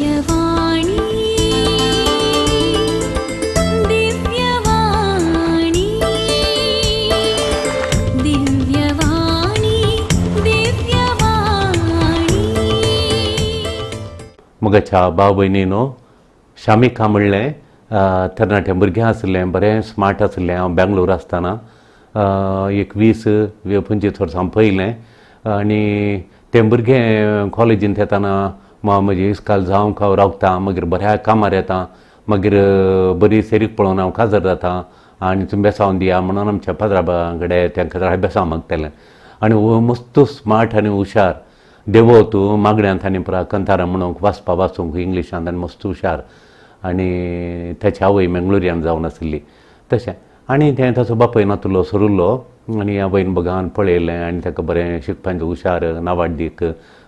दिव्यवाणी दिव्यवाणी दिव्यवाणी दिव्यवाणी. मोगाच्या भाव भयणीनो, शामिका म्हणलें तरणाटें भुरगें आसलें, बरें स्मार्ट आसलें. हांव बेंगलोर आसतना एक 20-25 वर्सां पयलें आनी तें भुरगें कॉलेजींत येतना म्हजी इस्काल जावंक हांव रावता, मागीर बऱ्या कामार येता, मागीर बरी सेरीक पळोवन हांव काजार जाता आनी तुमी बेसांव दिया म्हणून आमच्या पाद्रा कडेन तेंका बेसांव मागतालें. आनी हो मस्त स्मार्ट आनी हुशार, देवोत मागण्यांत आनी पुरा कंतारां म्हणूंक, वाचपा वाचूंक इंग्लिशांत आनी मस्त हुशार. आनी ताची आवय मेंगलोरियान जावन आसली तशें. आनी तें ताचो बापूय नातुलो सरुल्लो आनी आवयन बगान पळयलें आनी ताका बरें शिकपाक हुशार, नावाडदीक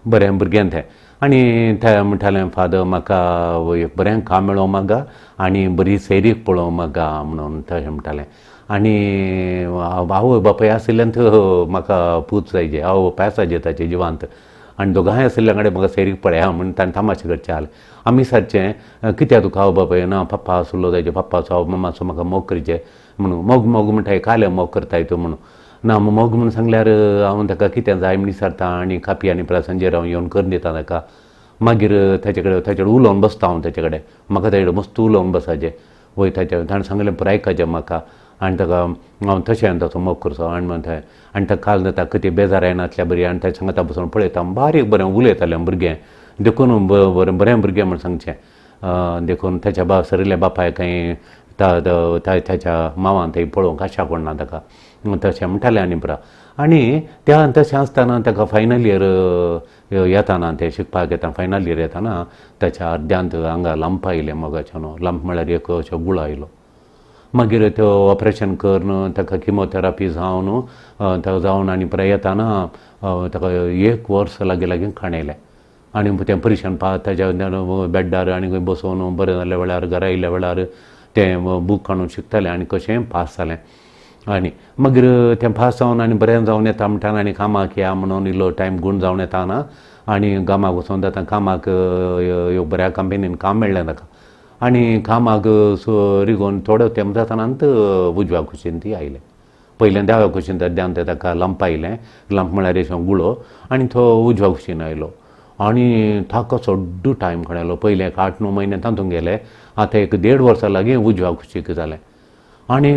बरें भुरगें तें. आनी तें म्हणटालें, फादर म्हाका एक बरें काम मेळोवंक म्हाका आनी बरी सैरीक पळोवंक म्हाका म्हणून तशें म्हणटालें. आनी आवय बापूय आशिल्ल्यान म्हाका पूत जायचे, आवय बापाय आसाचे ताचे जिवांत आनी दोगांय आशिल्ल्या कडेन म्हाका सैरीक पळया म्हूण ताणें तमाशे करचे आसले. आमी सारचें कित्याक तुका आवय बापाय ना, पप्पा आसलो ताजे पप्पाचो आवय मम्माचो म्हाका मोग करचे म्हणून, मोग मोग म्हणटाय काले मोग करताय तूं म्हणून. ना मोग म्हणून सांगल्यार हांव ताका कितें जाय म्हण विचारता आनी कापी आनी प्रासांचेर हांव येवन करून दिता ताका. मागीर ताचे कडेन ताचे कडेन उलोवन बसता हांव, ताचे कडेन म्हाका ताचे कडेन मस्त उलोवन बसाचें वय. ताचे ताणें सांगलें पुराय आयकाचें म्हाका आनी ताका हांव तशें ताचो मोग करचो. आनी म्हणटा आनी ताका काल जाता कितें बेजार येनासल्या बरी आनी ताच्या सांगाता बसून पळयता, बारीक बरें उलयतालें भुरगें, देखून बरें बरें भुरगें म्हण सांगचें. देखून ताच्या बा सरिल्ल्या बापायक कांय ताच्या मावान थंय पळोवंक आशा कोण ना ताका तशें म्हणटालें. आनी पुरा आनी त्या तशें आसतना ताका फायनल इयर येताना, तें शिकपाक येता फायनल इयर येताना ताच्या अर्द्यांत हांगा लंप आयलें मोगाचें न्हू. लंप म्हळ्यार एक अशें गुळो आयलो. मागीर त्यो ऑपरेशन करून ताका किमोथेरापी जावन ताका जावन आनी पुराय येताना ताका एक वर्स लागीं लागीं खाणयलें. आनी तें परिशन पा ताच्या बेड्डार आनी बसोवन बरें जाल्ल्या वेळार घरा येयल्ल्या वेळार तें बूक काडून शिकतालें आनी कशेंय पास जालें. आनी मागीर तें पास जावन आनी बरें जावन येता म्हणटा आनी कामाक या म्हणून इल्लो टायम गूण जावन येताना आनी कामाक वचोन आतां कामाक एक बऱ्या कंपनीन काम मेळ्ळें ताका. आनी कामाक सो रिगोवन थोडो तेंप जातानात उजव्या कुशीन ती आयलें. पयलें दाव्या कुशीन अर्द्यान तें ताका लंप आयलें, लंप म्हळ्यार अशें गुळो, आनी तो उजव्या कुशीन आयलो आनी ताका चड्डो टायम काडलो. पयलें एक 8-9 म्हयने तातूंत गेले, आतां एक 1.5 वर्सां लागीं उजव्या कुशीक जालें. आनी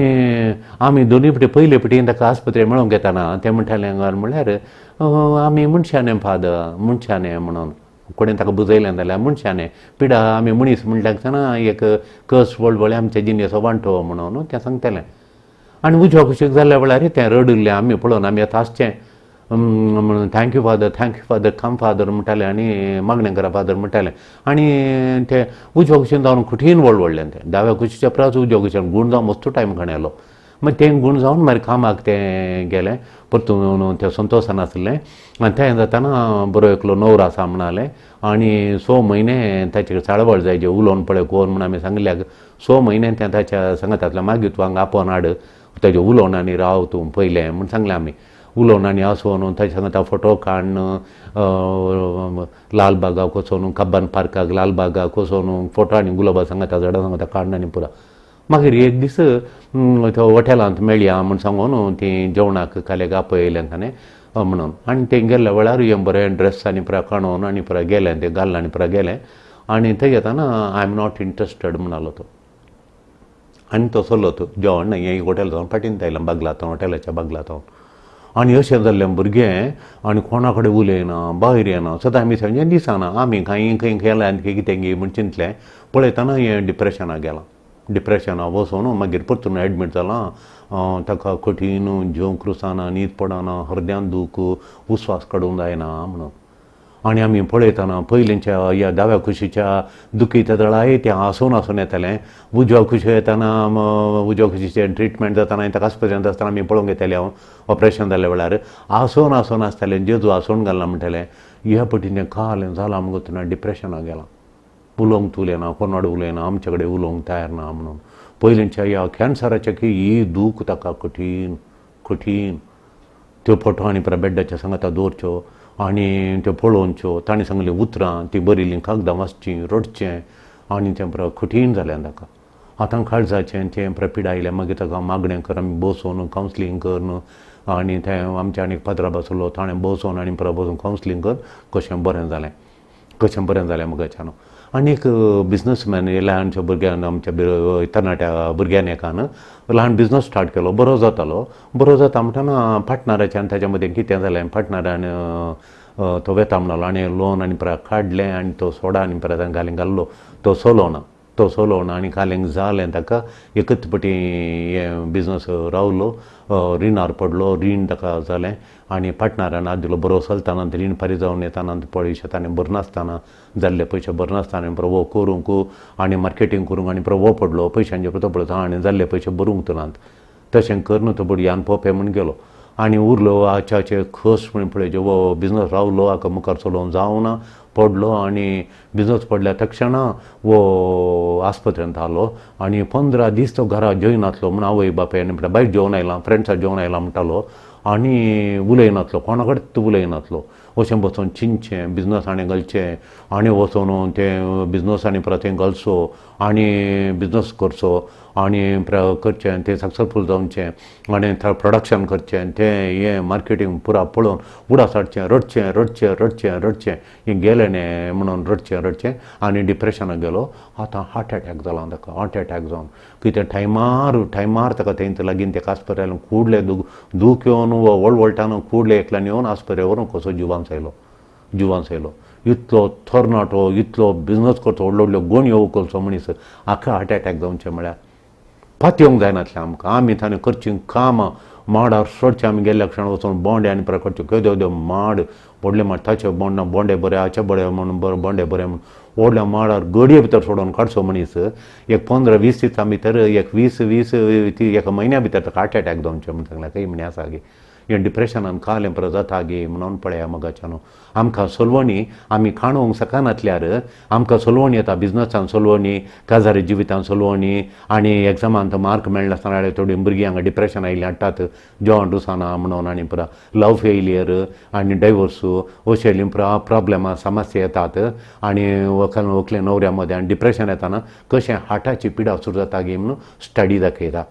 आमी दोनूय पटी पयले पटी ताका आस्पत्रे मेळोवंक येताना तें म्हणटालें म्हणल्यार आमी मनशांनी फादर मनशांनी म्हणून कोणें ताका बुजयलें जाल्यार मनशांनी पिडा आमी मनीस म्हणल्यार आसतना एक कस वळवळे आमच्या जिणेचो वांटो म्हणून तें सांगतालें. आनी उजव्या कुशीक जाल्ल्या वेळार तें रडिल्लें आमी पळोवन आमी आतां आसचें म्हणून thank you father, thank you father, come father म्हणटालें आनी मागणें करा फादर म्हणटालें. आनी तें उजव्या कुशीन जावन कठीण वळवळ्ळें, तें दाव्या कुशीच्या परस उजव्या कुशीन गूण जावन मस्त टायम खाणयलो. मागीर तें गूण जावन मागीर कामाक तें गेलें परतून, तें संतोशान आसलें. आनी तें जाताना बरो एकलो नवरो आसा म्हणालें आनी 6 म्हयने ताचे कडेन साळवळ जायचे उलोवन पळय कोण म्हूण आमी सांगल्याक 6 म्हयने तें ताच्या सांगातांतलें. मागीर तूं हांगा आपोवन हाड, ताजें उलोवन आनी राव तूं पयलें म्हूण सांगलें. आमी उलोवन आनी आसोन ताच्या सांगाता फोटो काडून लालबागाक वचोन, कब्बन पार्काक लालबागाक वचोन फोटो आनी गुलाबा सांगाता झाडां सांगाता काडून आनी पुरा. मागीर एक दीस तो हॉटेलांत मेळया म्हूण सांगून ती जेवणाक काल्याक आपयलें ताणें म्हणून. आनी ते गेल्ल्या वेळार हें बरें ड्रेस आनी पुरा काडून आनी पुरा गेलें, तें घालून आनी पुरा गेलें. आनी थंय येताना I am not interested म्हणालो तो आनी तो चल्लो. तो जेवण हें हॉटेल जावन फाटीन आयलो बागलांत, हॉटेलाच्या बागलांत. आनी अशें जाल्लें भुरगें आनी कोणा कडेन उलयना, भायर येना, सदां आमी सांगचें दिसना आमी खंय खंय गेल्या आनी कितें गी म्हूण चिंतलें. पळयतना हें डिप्रेशनाक गेलां, डिप्रेशनाक वचून मागीर परतून एडमीट जालां. ताका कठीण जेवंक रुचना, न्हीद पडना, हरद्यान दूख, उस्वास काडूंक जायना म्हणून. आनी आमी पळयतना पयलींच्या ह्या दाव्या कुशीच्या दुखीच्या दळाय तें हांसून हांसून येतालें. उजव्या कुशी येताना, उजव्या कुशीचें ट्रिटमेंट जाताना ताका आस्पत्रेंत आसतना आमी पळोवंक येताले. हांव ऑपरेशन जाल्ल्या वेळार हांसून हांसून आसतालें, जेजू हांसून घालना म्हणटालें. ह्या पटी तें काल जालां मुगो तेन्ना डिप्रेशनाक गेलां, उलोवंक उलयना, कोणाड उलयना, आमचे कडेन उलोवंक तयार ना म्हणून. पयलींच्या ह्या कॅन्सराच्या की ही दूख ताका कठीण कठीण. त्यो फोटो आनी परत बेड्डाच्या सांगाता दवरच्यो आनी त्यो पळोवच्यो, ताणें सांगलीं उतरां, ती बरयल्लीं कागदां वाचचीं, रडचें आनी तें पुरो कठीण जालें ताका. आतां काळजाचें तें पुरो पिडा आयलें. मागीर ताका मागणें कर, आमी बसोवन कावन्सिलींग करून आनी तें आमच्या आनी पाद्रा बसलो, ताणें बसोवन आनी पुरो बसून कावन्सिलींग कर कशें बरें जालें, कशें बरें जालें मगाच्यान. आनी एक बिजनसमॅन ल्हानशा भुरग्यान, आमच्या तरणाट्या भुरग्यान एकान ल्हान बिजनस स्टार्ट केलो, बरो जातालो. बरो जाता म्हणटना पार्टनराच्यान ताच्या मदीं कितें जालें, पार्टनरान तो वेता म्हणलो आनी लोन आनी परत काडलें आनी तो सोडा आनी परत घालीं घाल्लो, तो चलोना, तो चलोना आनी कालेंक जालें ताका एकच पटी हें बिजनस रावलो, रिणार पडलो, रीण ताका जालें आनी पार्टनरान हात दिलो. बरो चलतना रीण फारीक जावन येताना पयशे ताणें भरनासतना, जाल्ले पयशे भरनासतना बरो वो करूंक आनी मार्केटींग करूंक आनी बरो वो पडलो पयशांचे, तो पडलो आनी जाल्ले पयशे भरूंक तुनात, तशें करून तो बुडयान पोपे म्हूण गेलो आनी उरलो. आच्याचे खस म्हण पळय हो बिजनस रावलो, हाका मुखार चलोवंक जावना, पडलो आनी बिजनस पडल्या तक्षणा वो आस्पत्रेंत आलो आनी 15 दीस तो घरा जेवनातलो म्हूण आवय बापाय आनी म्हणटा भायर जेवन आयला, फ्रेंड्सां जेवन आयला म्हणटालो आनी उलयनातलो, कोणा कडेन उलयनातलो, अशें बसून चिंतचें बिजनस आनी घालचें आनी वचोन तें बिजनस आनी परत थंय घालचो आनी बिजनस करचो आनी करचें तें सक्सेसफूल जावचें आनी प्रोडक्शन करचें, तें हें मार्केटींग पुरा पळोवन उडास हाडचें, रडचें रडचें रडचें रडचें, हें गेलें न्ही म्हणून रडचें रडचें आनी डिप्रेशनाक गेलो. आतां हार्ट एटॅक जाला ताका, हार्ट एटॅक जावन कितें टायमार टायमार ताका थंय लागीं तेका आस्पत्र्यान कूडले दूख येवन वळवळटान कूडले एकल्यान येवन आस्पत्रे व्हरून कसो जिवान चयलो, जिवान चयलो. इतलो तरणाटो, इतलो बिजनस करचो, व्हडलो व्हडल्यो गोणयो उखलचो मनीस हाका हार्ट एटॅक जावचें म्हळ्यार पातयेवंक जायनासलें आमकां. आमी ताणें करचीं कामां माडार सोडचें, आमी गेल्ल्या क्षण वचून बोंडे आनी परत करच्यो, केदो केदो माड व्हडले माड, ताचे बोंडा बोंडे बरे, हाचे बरे म्हणून बरे बोंडे बरे म्हणून व्हडल्या माडार गडये भितर सोडून काडचो मनीस. एक 15-20 दिसां भितर, एक 20-20 एका म्हयन्या भितर ताका हार्ट एटॅक जावचें म्हूण सांगलें. काही म्हणी आसा गे हें डिप्रेशनान कालें परत जाता गे म्हणून पळया मगाच्यान. आमकां सोलवणी आमी काणूंक शकनातल्यार आमकां सोलवणी येता, बिजनसान सोलवणी, काजारी जिवितान सोलवणी आनी एग्जामांत मार्क मेळनासतना थोडीं भुरगीं हांगा डिप्रेशन आयिल्लीं हाडटात, जेवण रुसाना म्हणून आनी पुरा लव फेलियर आनी डायवोर्स अशें पुरा प्रॉब्लेमां समस्या येतात आनी वखल वखले न्हवऱ्या मदें आनी डिप्रेशन येताना कशें हार्टाची पिडा सुरू जाता गे म्हणून स्टडी दाखयता.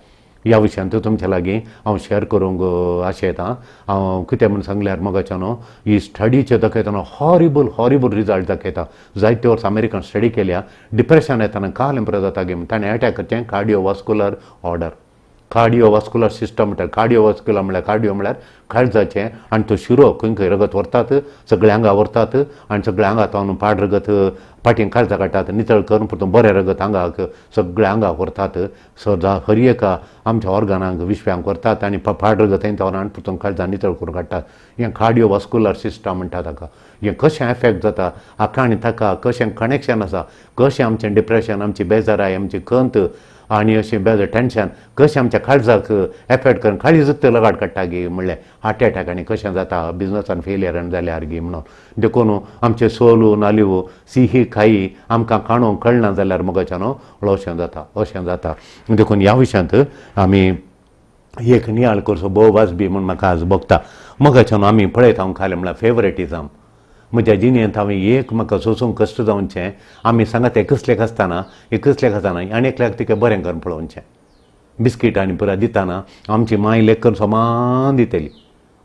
ह्या विशयांत तुमच्या लागीं हांव शेअर करूंक आशेतां. हांव कितें म्हूण सांगल्यार मगाच्यान ही स्टडीचे दाखयतना हॉरिबल हॉरिबल रिजल्ट दाखयता. जायते वर्सां अमेरिकन स्टडी केल्या, डिप्रेशन येतना कालें परत जाता गे ताणें एटॅक करचें कार्डियोवास्कुलर ऑर्डर, कार्डियोवास्कुलर सिस्टम म्हणटात. कार्डियोवास्कुलर म्हळ्यार कार्डियो म्हळ्यार काळजाचें आनी तो शिरो खंय खंय रगत व्हरतात, सगळ्या आंगा व्हरतात आनी सगळ्या आंगा तावन पाड रगत फाटीं काळजा काडटात, नितळ करून परतून बरें रगत आंगाक सगळ्या आंगाक व्हरतात, सदां हर एका आमच्या ऑर्गनांक विश्व्यांक व्हरतात आनी पाड रगत थंय तावन आनी परतून काळजा नितळ करून काडटात. हें कार्डियोवास्कुलर सिस्टम म्हणटा ताका. हें कशें एफेक्ट जाता हाका आनी ताका कशें कनेक्शन आसा, कशें आमचें डिप्रेशन, आमची बेजाराय, आमची खंत आनी अशें बेजार टेंशन कशें आमच्या काळजाक एफेक्ट करून काळीजूच लगाड काडटा गे म्हणलें हार्ट एटॅक आनी कशें जाता बिजनसान फेलियर जाल्यार गे म्हणून. देखून आमचें सोलू नालिवो सिही खाई आमकां काणूंक कळना जाल्यार मगाच्यान अशें जाता, अशें जाता. देखून ह्या विशयांत आमी एक नियाळ करचो भोव वाजबी म्हूण म्हाका आज भोगता. मगाच्यान आमी पळयता हांव खालें म्हळ्यार फेवरेटिजम. म्हज्या जिणेंत हांवें एक म्हाका सोसूंक कश्ट जावचें, आमी सांगता एकच लेख आसतना, एकच लेख आसतना आनी एकल्याक तिका बरें करून पळोवचें. बिस्कीट आनी पुरा दितना आमची माय लेख करून समान दितली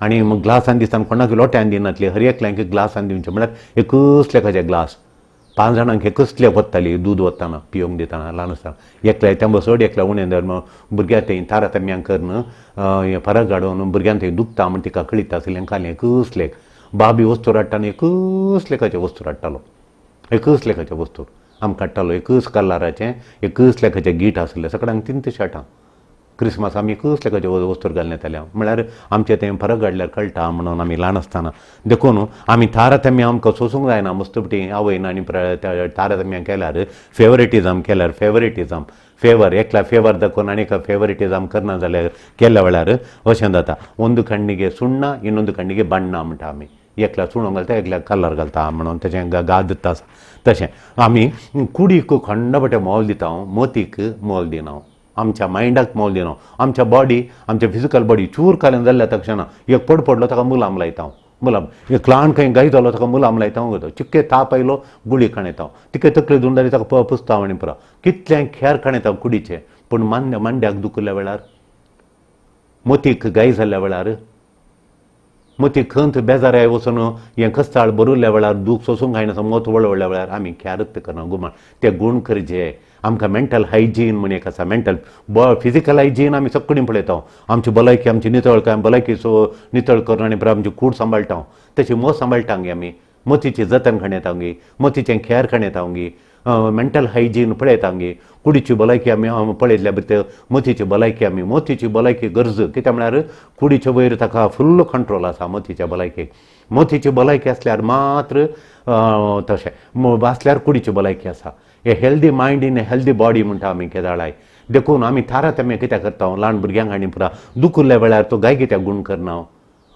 आनी ग्लासान दिसतना कोणाक लोट्यान दिनातली, हर एकल्यांक ग्लासान दिवचें म्हळ्यार एकच लेखाचे ग्लास, 5 जाणांक एकच लेख वत्ताली दूद वत्ताना पिवंक दितना ल्हान आसतना, एकल्या तेंबो चड एकल्या उणें धर भुरग्याक थंय तारतम्यां करून हें फरक घाडोवन भुरग्यांक थंय दुखता म्हण तिका कळीत आसलें खालें एकच लेख. बाबी वस्तू हाडटाना एकच लेखाचे वस्तू हाडटालो, एकच लेखाचे वस्तू आमकां हाडटालो, एकच कलराचें एकच लेखाचें गीट आसलें सगळ्यांक 3 शर्टां. क्रिसमस आमी एकच लेखाचे वस्तू घालून येताले म्हळ्यार आमचें तें फरक घाडल्यार कळटा म्हणून आमी ल्हान आसतना. देखून आमी तारतम्य आमकां सोसूंक जायना मस्तपटी आवयन आनी तारतम्य केल्यार फेवरेटिजम केल्यार फेवरेटिजम फेवर एकल्या फेवर दाखोवन आनी एका फेवरेटिजम करना जाल्यार केल्या वेळार अशें जाता. ಒಂದು ಕಣ್ಣಿಗೆ ಸುಣ್ಣ ಇನ್ನೊಂದು ಕಣ್ಣಿಗೆ ಬಣ್ಣ म्हणटा आमी, एकल्या चुणो घालता एकल्याक कलर घालता म्हणून तशें गाद आसा. तशें आमी कुडीक खंडपटे मोल दिता, मोतीक मोल दिना, आमच्या मायंडाक मोल दिना, आमच्या बॉडी, आमच्या फिजिकल बॉडी चूर काल्यान जाल्ल्या तक्षणा एक पड पडलो ताका मुलाम लायता, मुलाम एक ल्हान खंय गाय जालो ताका मुलाम लायता हांव, चिक्के ताप आयलो गुळी काणयता, तिके तकली दुन जाली ताका पुसता आनी पुरो कितलें खेर काणयता कुडीचें. पूण मांड्याक दुखल्या वेळार, मोतीक गाय जाल्ल्या वेळार, मोती खंत बेजाराय वचून हें कस्ताळ भरिल्ल्या वेळार, दूख सोसूंक जायना मोत वळवळ्ळ्या वेळार आमी खेरत करना गुमाण. ते गूण करचे. आमकां मेंटल हायजीन म्हण एक आसा, मेंटल फिजिकल हायजीन आमी सगळीं पळयता, आमची भलायकी आमची नितळ काय भलायकी सो नितळ करून आनी आमची कूड सांबाळटा, तशी मोत सांबाळटा गे आमी, मोतीची जतन खणयता गे, मोतीचें खेर खणयता गे, मेंटल हायजीन पळयता गे, कुडीची भलायकी आमी पळयतल्या भितर मोतीची भलायकी आमी मोतीची भलायकी गरज कित्याक म्हळ्यार कुडीचे वयर ताका फुल्ल कंट्रोल आसा मोतीच्या भलायकेक. मोतीची भलायकी आसल्यार मात्र तशें आसल्यार कुडीची भलायकी आसा. A healthy mind in a healthy body म्हणटा आमी केदाळाय. देखून आमी थारातम्य कित्याक करता ल्हान भुरग्यांक आनी पुरा दुखुल्ल्या वेळार तो गाय कित्याक गूण करना,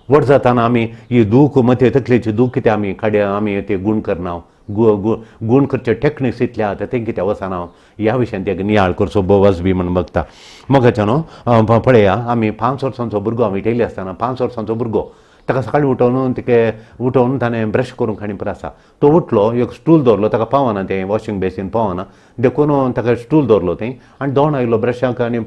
व्हड जाताना आमी ही दूख मते तकलेची दूख कित्याक आमी काड्या आमी ते गूण करना, गूण करचे टॅक्निक्स इतले आतां तें कित्याक वचना ह्या विशयान ते नियाळ करचो बोवास बी म्हण बघता. मोगाच्या न्हू पळया आमी 5 वर्सांचो भुरगो आमी इटली आसतना 5 वर्सांचो भुरगो ताका सकाळीं उठोवन तिके उठोवन ताणें ब्रश करूंक आनी पुरो आसा तो उठलो, एक स्टूल दवरलो, ताका पावना तें वॉशिंग बेसीन पावना देखून ताका स्टूल दवरलो थंय आनी दोण आयलो ब्रशाक आनी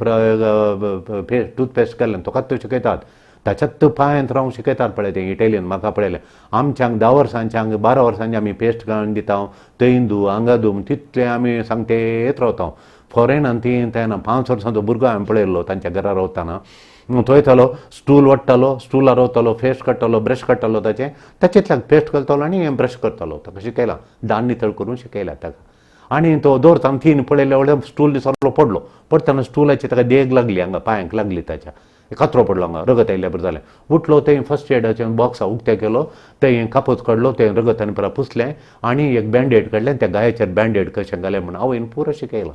टूथपेस्ट केलें, तुका त्यो शिकयतात ताच्यात पांयांत रावंक शिकयतात पळय तें इटालियन. म्हाका पळयलें आमच्यांक 10 वर्सांच्यांक 12 वर्सांचे आमी पेस्ट घालून दिता, थंय धू हांगा धू तितलें आमी सांगतेच रावता. फॉरेनान ती तेन्ना 5 वर्सांचो भुरगो हांवें पळयल्लो तांच्या घरा रावतना, तो येतालो स्टूल वाडटालो, स्टुलार रावतालो, फेस काडटालो, ब्रश काडटालो, ताचें ताचेंतल्यान पेस्ट करतालो आनी ब्रश करतालो. ताका शिकयला दान नितळ करून शिकयला ताका. आनी तो दवरता तीन पळयल्या व्हडल्या स्टूल दिसलो पडलो, पडटना स्टुलाची ताका देग लागली हांगा पांयांक लागली, ताच्या कातरो पडलो हांगा रगत आयिल्ल्या बरें जालें. उठलो थंय फर्स्ट एडाचें बॉक्स उक्तें केलो, थंय कापूस काडलो, थंय रगत आनी परत पुसलें आनी एक बँडेड काडलें, त्या गायचेर बँडेड कशें घालें म्हूण आवयन पुरो शिकयलां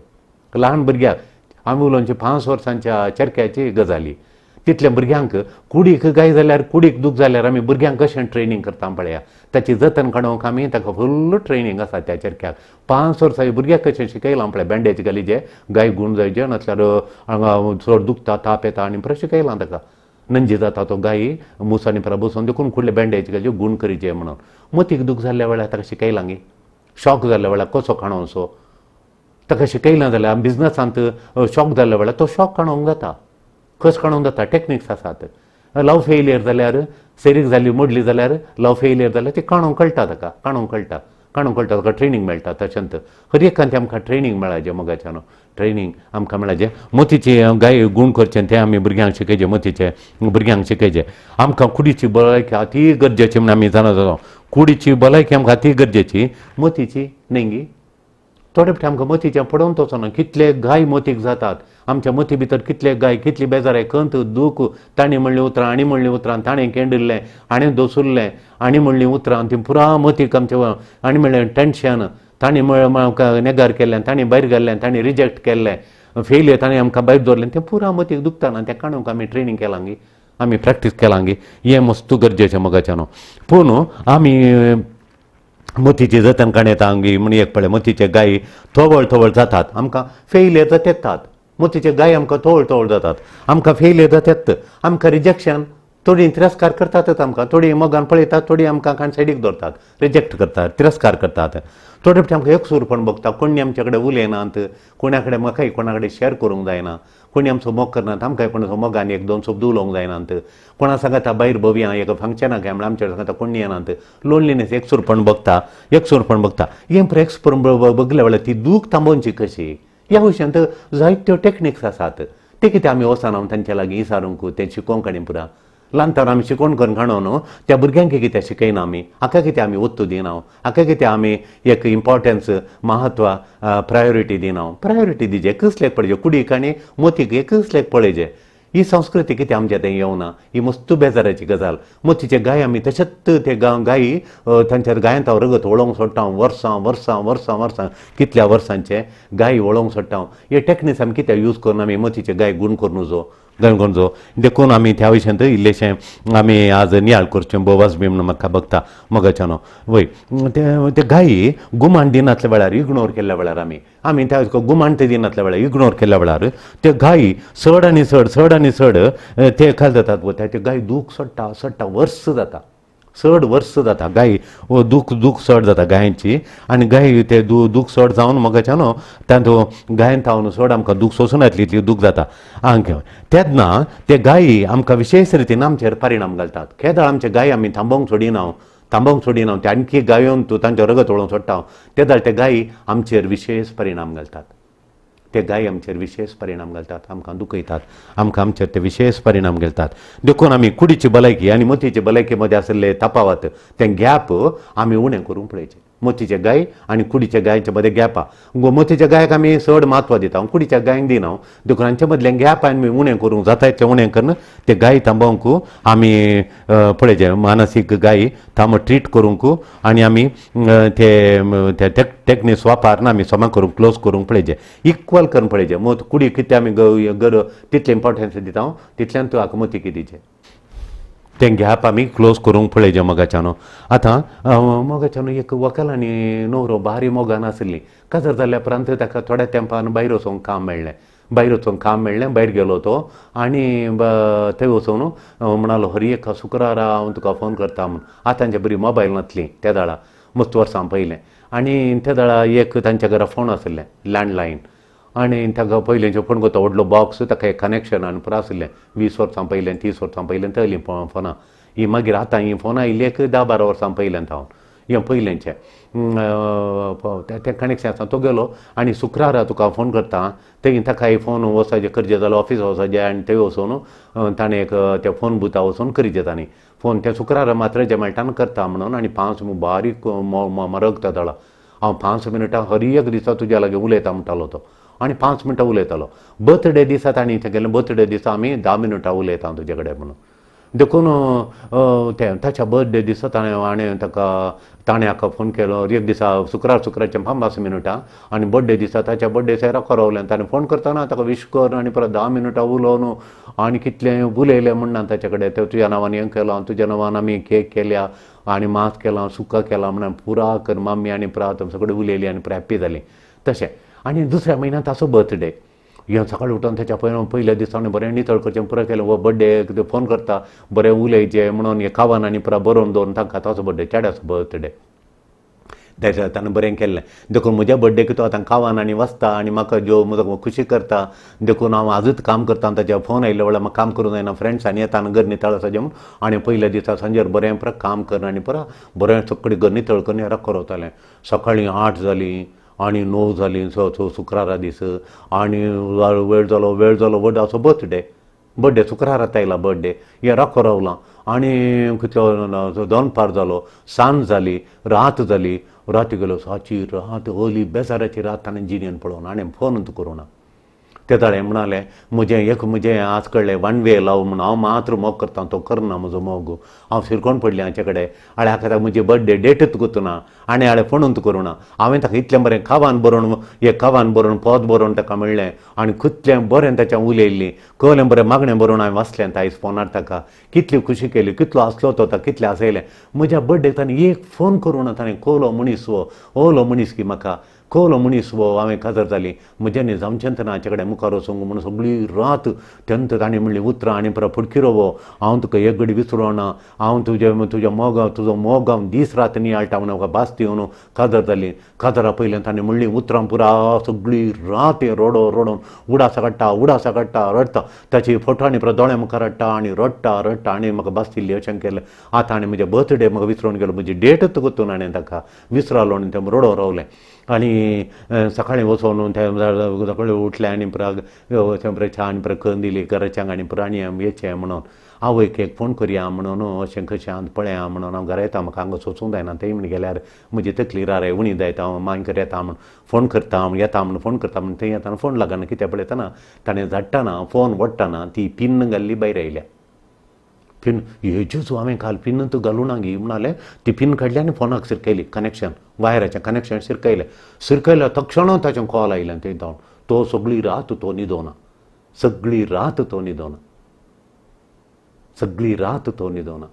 ल्हान भुरग्याक. आमी उलोवचे 5 वर्सांच्या चरख्याची गजाली. तितल्या भुरग्यांक कुडीक गाय जाल्यार कुडीक दूख जाल्यार आमी भुरग्यांक कशें ट्रेनींग करता पळया, ताची जतन काडूंक आमी ताका फुल्ल ट्रेनींग आसा त्या चरख्याक. 5 वर्सां भुरग्याक कशें शिकयलां पळय, बँडेज घाली जे गाय गूण जायचे नासल्यार हांगा चड दुखता ताप येता आनी परत शिकयलां ताका, नंजी जाता तो गायी मुसांनी परत बसून देखून कुडले बँडेज घालचे गूण करीचे म्हणून. मतीक दूख जाल्ल्या वेळार ताका शिकयलां गे, शॉक जाल्ल्या वेळार कसो काणोवचो ताका शिकयलां जाल्यार बिजनसांत शॉक जाल्ल्या वेळार तो शॉक काणोवंक जाता, कस काडूंक जाता, टॅक्निक्स आसात. लव फेलियर जाल्यार सेरीक जाली मोडली जाल्यार लव फेलियर जाल्यार ती काणूंक कळटा ताका, काणूंक कळटा, काणूंक कळटा ताका ट्रेनींग मेळटा. तशेंच हर एकान तें आमकां ट्रेनींग मेळाचें मोगाच्यान ट्रेनींग आमकां मेळाचें. मोतीचे गाय गूण करचें तें आमी भुरग्यांक शिकयचें, मोतीचे भुरग्यांक शिकयचें. आमकां कुडीची भलायकी अती गरजेची म्हूण आमी जाणा जाता, कुडीची भलायकी आमकां अती गरजेची, मोतीची न्ही गी. थोडे फावटी आमकां मोतीचें पडोवन वचना, कितले गाय मोतीक जातात आमच्या मोती भितर, कितले गाय कितली बेजाराय खंत दूख, ताणें म्हणलीं उतरां आनी म्हणलीं उतरां, ताणें केंडिल्लें आनी दोसुल्लें आनी म्हणलीं उतरां ती पुरा मोतीक आमच्या आनी म्हणलें टेंशन, ताणें आमकां नेगार केल्लें, ताणें भायर घाल्लें, ताणें रिजेक्ट केल्लें, फेलियर ताणें आमकां भायर दवरलें, तें पुरा मोतीक दुखता ना. तें काडूंक आमी ट्रेनींग केलां गी, आमी प्रॅक्टीस केलां गी, हें मस्त गरजेचें मोगाच्यान. पूण आमी मोतीची जतन काडयता गी म्हण एक पळय मोतीचे गायी थवळ थवळ जातात, आमकां फेलियर जात येतात, मोतीचे गाय आमकां थवळ थवळ जातात, आमकां फेलियर जात येत, आमकां रिजेक्शन, थोडीं तिरस्कार करतातच आमकां, थोडीं मोगान पळयतात, थोडीं आमकां काण सायडीक दवरतात, रिजेक्ट करतात, तिरस्कार करतात. थोडे फावटी आमकां एकसूरपण बघता, कोणी आमचे कडेन उलयनात, कोणा कडेन म्हाकाय कोणा कडेन शेअर करूंक जायना, कोणी आमचो मोग करनात, आमकांय कोणाचो मोगान एक दोन शब्द उलोवंक जायनात, कोणा सांगता भायर भोवया एक फंक्शनाक काय म्हळ्यार आमचे सांगता कोणी येनात, लोनलीनेस एकसूरपण बघता, एकसूरपण बघता. हें एकसूरपण बघल्या वेळार ती दूख थांबोवची कशी ह्या विशयांत जायत्यो टॅक्निक्स आसात, ते कितें आमी वचना तांच्या लागीं विचारूंक, तें शिकोवंक आनी पुरा ल्हानतार आमी शिकोवन करून काडून न्हू त्या भुरग्यांक कितें शिकयना आमी, हाका कितें आमी वत्तू दिना, हाका कितें आमी एक इम्पॉर्टन्स महत्व प्रायोरिटी दिना. प्रायोरिटी दिजे एकच लेख पळयचे, कुडीक आनी मोतीक एकच लेख पळयचे. ही संस्कृती कितें आमच्या थंय येवना, ही मस्त बेजाराची गजाल. मोतीचे गाय आमी तशेंच ते गायी तांच्या गायांत हांव रगत वळोवंक सोडटा, वर्सां वर्सां वर्सां वर्सां कितल्या वर्सांचे गायी वळोवंक सोडटा. हे टॅक्निक्स आमी कित्याक यूज करून आमी मोतीचे गाय गूण करून जो गण करून जो देखून आमी त्या विशयांत इल्लेशें आमी आज नियाळ करचें बोवास बी म्हणून म्हाका बघता मोगाच्यानो. वय ते ते गायी गुमाण दिनातल्या वेळार इग्नोर केल्ल्या वेळार आमी आमी त्या गुमाण ते दिनातल्या वेळार इग्नोर केल्ल्या वेळार ते गायी चड आनी चड चड आनी चड ते खाल जातात, ते गाय दूख सोडटा सोडटा वर्स जाता, चड वर्स जाता गाय दूख दूख चड जाता गायांची आनी गाय ते दूख चड जावन मगाच्या न्हू तातूंत गायन तावन चड आमकां दूख सोंसूं नासली इतली दूख जाता. तेन्ना ते गायी आमकां विशेश रितीन आमचेर परिणाम घालतात. केदळ आमचे गाय आमी थांबोवंक सोडिना, थांबोवंक सोडिना, ते आणखी गायोन तूं तांचें रगत वळोवंक सोडटा, तेदळ ते गायी आमचेर विशेश परिणाम घालतात. ते गाय आमचेर विशेश परिणाम घालतात, आमकां दुखयतात, आमकां आमचेर ते विशेश परिणाम घालतात. देखून आमी कुडीची भलायकी आनी मतीची भलायकी मदें आशिल्ले तफावत तें गॅप आमी उणें करूंक पळयचें. मतीचे गाय आनी कुडीच्या गायच्या मदें गॅप आहा. मतीच्या गायक आमी चड म्हत्व दिता, कुडीच्या गायक दिना. देखून हांचे मदलें गॅप आमी उणें करूंक जाता इतलें उणें करून ते गाय थांबोवंक आमी पळयचें. मानसीक गाय थांब ट्रीट करूंक आनी आमी ते टेक्निक्स वापरून आमी समा करूंक क्लोज करूंक पळयचें, इक्वल करून पळयचें. मत कुडी कितें आमी तितलें इम्पोर्टन्स दिता तितल्यान तूं हाका मतीक दिचें. तें गॅप आमी क्लोज करूंक पळयचें मोगाच्यान. आतां मोगाच्यान एक व्हंकल आनी न्हवरो भारी मोगान आशिल्लीं. काजार जाल्या उपरांत ताका थोड्या तेंपान भायर वचोंक काम मेळ्ळें, भायर वचोंक काम मेळ्ळें, भायर गेलो तो आनी थंय वचून म्हणालो हर एका शुक्रारा हांव तुका फोन करता म्हूण. आतांचे बरी मोबायल नासली त्या वेळार, मस्त वर्सां पयलें. आनी त्या वेळार एक तांच्या घरा फोन आशिल्लें लँडलायन आनी ताका पयलींचे फोन करता व्हडलो बॉक्स, ताका एक कनेक्शन आनी पुरो आशिल्लें. 20 वर्सां पयलें 30 वर्सां पयलें तयलीं फोनां ही. मागीर आतां हीं फोनां येयली एक 10-12 वर्सां पयल्यान जावन हें पयलेंचें तें कनेक्शन आसा. तो गेलो आनी शुक्रारा तुका फोन करता थंय ताका फोन वचपाचें करचें जाल्यार ऑफिस वचपाचें आनी थंय वचून ताणें एक त्या फोन बुथा वचून करचें ताणें फोन ते शुक्रारा मात्र जे मेळटा करता म्हणून. आनी 5 बारीक मरग जातालो, हांव 5 मिनटां हर एक दिसा तुज्या लागीं उलयता म्हणटालो तो आनी 5 मिनटां उलयतालो. बर्थडे दिसा ताणें थंय गेलें, बर्थडे दिसा आमी 10 मिनटां उलयता तुजे कडेन म्हणून. देखून तें ताच्या बर्थडे दिसा ताणें आनी ताका ताणें हाका फोन केलो एक दिसा शुक्रार शुक्रारचें 5 मिनटां आनी बर्थडे दिसा ताच्या बर्थडे दिसा रोखो रावलें. ताणें फोन करतना ताका विश कर आनी परत 10 मिनटां उलोवन आनी कितलें उलयलें म्हणना ताचे कडेन. तें तुज्या नांवान हें केलां, तुज्या नांवान आमी केक केल्या आनी मांस केलां, सुका केलां म्हणून पुरा कर मामी आनी पुरा सगळें उलयली आनी पुरा हॅप्पी जाली तशें. आनी दुसऱ्या म्हयन्यांत ताचो बर्थडे, हें सकाळीं उठून ताच्या पयल्या दिसा बरें नितळ करचें पुरो केलें. हो बर्थडे फोन करता बरें उलयचें म्हणून हें खावन आनी पुरा बरोवन दवरून तांकां ताचो बर्थडे चेड्याचो बर्थडे ताच्या ताणें बरें केल्लें. देखून म्हज्या बर्थडेक तो आतां खावन आनी वचता आनी म्हाका ज्यो म्हजो खुशी करता. देखून हांव आजूच काम करता ताच्या फोन आयिल्ल्या वेळार म्हाका काम करूंक जायना, फ्रेंड्स आनी येता आनी घर नितळ आसा म्हूण. आनी पयल्या दिसा सांजेर बरें पुरा काम करून आनी पुरा बरें सगळें घर नितळ करून रोखो रावतालें. सकाळीं 8 जालीं आनी 9 जालीं शुक्रारा दीस आनी वेळ जालो, वेळ जालो व्हड असो बर्थडे, बर्थडे शुक्रारात आयला बर्थडे हें रोखो रावलां आनी कितलो दनपार जालो, सांज जाली, रात जाली. राती गेलो साची रात ओली बेजाराची रात ताणें जिणेन पळोवन आनी फोन करूं ना. ते ताणें म्हणालें म्हजें एक म्हजें आज कळ्ळें वन वे लव म्हूण, हांव मात्र मोग करता तो करना म्हजो मोग, हांव शिरकोन पडलें हाचे कडेन. आनी हाका म्हजी बर्थडे डेटूच गुतना आनी हाणें फोनूच करूं ना. हांवें ताका इतलें बरें खावान बरोवन एक खावान बरोवन पद बरोवन ताका म्हणलें आनी कितलें बरें ताच्या उलयल्लीं, कहलें बरें मागणें बरोवन हांवें वाचलें आयज फोनार ताका कितली खुशी केली, कितलो आसलो तो ताका कितलें आसयलें. म्हज्या बर्थडेक ताणें एक फोन करूं ना. ताणें कोलो मनीस हो, ओलो मनीस की म्हाका कोलो मनीस हो. हांवें काजार जाली म्हज्यानी जावचेंच ना हाचे कडेन मुखार वचूंक म्हणून सगळी रात तेन्ना ताणें म्हणली उतरां आनी परत फुडकिरो हो, हांव तुका एक घडी विसरोना, हांव तुजे तुज्या मोग तुजो मोग हांव दीस रात नियाळटा म्हणून म्हाका भास दिवन काजार जाली. काजारा पयलें ताणें म्हणली उतरां पुरा सगळी रात रडो रडोन उडासा काडटा, उडासा काडटा, रडटा, ताची फोटो आनी परत दोळ्या मुखार हाडटा आनी रडटा रडटा आनी म्हाका भास दिल्ली अशें केलें. आतां आनी म्हज्या बर्थडे म्हाका विसरून गेलो, म्हजी डेटूच गुतून आनी ताका विसरालो आनी तें रडोन रावलें. आनी सकाळीं वचोन ते सकाळीं उठलें आनी पुरा च्या आनी पुरा करून दिली घराच्यांक आनी पुरा आनी येचें म्हणून आवयक एक फोन करया म्हणून अशें कशें आनी पळया म्हणून हांव घरा येता, म्हाका हांगा सोसूंक जायना. थंय म्हण गेल्यार म्हजी तकली रारे उणी जायता, हांव मागीर येता म्हूण फोन करता, हांव येता म्हूण फोन करता म्हूण थंय येताना फोन लागना. कित्याक पळयतना ताणें झाडटना फोन ओडटना ती पिन्न घाल्ली भायर आयल्या. पिन हेज्योच हांवें काल पिन्न तूं घालूं ना गी म्हणालें. ती पिन काडली आनी फोनाक शिरकयली, कनेक्शन वायराचें कनेक्शन शिरकयलें. शिरकयलें तक्षण ताचें कॉल आयलें थंय जावन. तो सगळी रात तो न्हिदोना, सगळी रात तो न्हिदोना, सगळी रात तो न्हिदोना.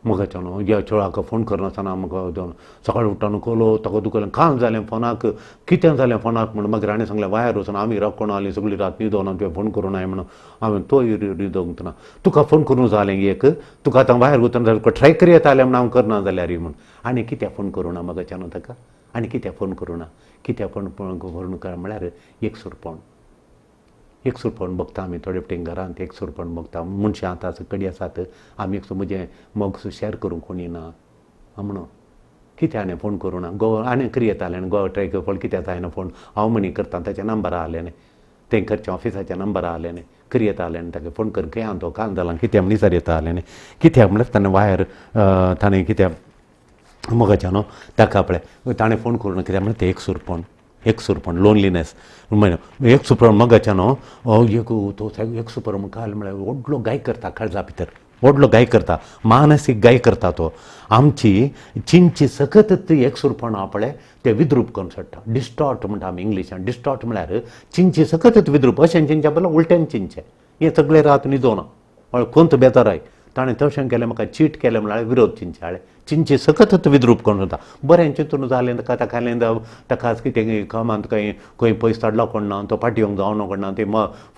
मगाच्या न्हू ह्या चेडवाक फोन करनासतना म्हाका सकाळी उठ्ठा कोलो ताका दुखलें काम जालें फोनाक कितें जालें फोनाक म्हण. मागीर हाणें सांगलें वायर वचून आमी राखून आली सगळी रात न्हिदोना तुवें फोन करूं नाय म्हणून. हांवें तो न्हिदोंक ना तुका फोन करूं जालें एक तुका आतां वायर वचून जाल्यार तुका ट्राय करयत आलें म्हण हांव करना जाल्यार म्हूण. आनी कित्याक फोन करूं ना मगाच्या न्हू ताका आनी कित्याक फोन करूं ना कित्याक फोन करूं म्हळ्यार एक सुरपण एक सुरपण बगता आमी थोडे फावटी घरांत एक सुरपण बगता मनशां आतां कडी आसात आमी एक म्हजें मोग शेअर करूंक कोणी ना म्हणून कित्याक हाणें फोन करूं ना गोवा आनी करी येतालें आनी गोवा ट्राय करपाक कित्याक जायना फोन हांव म्हणी करता ताच्या नंबरा आसलें न्ही तें घरच्या ऑफिसाच्या नंबरा आसलें न्ही करी येतालें आनी ताका फोन कर खंय आहा तो काल जालां कित्याक म्हण विचार येता आसलें न्ही कित्याक म्हणल्यार ताणें वायर ताणें कित्याक मोगाच्या न्हू ताका पळय ताणें फोन करूं कित्याक म्हणल्यार तें एक सुरपण एक सुरपण लोनलीनेस एक सुपर मगाच्या न्हू एक तो एक सुपर काल म्हळ्यार व्हडलो गाय करता काळजा भितर व्हडलो गाय करता मानसीक गाय करता तो आमची चिंची सकत एक सुरपण आहा पळय ते विद्रूप करून सोडटा डिस्टॉर्ट म्हणटा आमी इंग्लिशान डिस्टॉर्ट म्हळ्यार चिंची सकत विद्रूप अशें चिंच्या बदला उलट्यान चिंचें हें सगळें रात न्हिदोना हय कोंत बेजाराय ताणें तशें केलें म्हाका चीट केलें म्हळ्यार विरोध चिंचे हाडलें चिंचे सकत विद्रूप करून जाता बरें चिंतून जालें ताका ताका ताका कितें कामांत खंय खंय पयस धाडलो कोण ना तो पाटी येवंक जावना कोण ना ते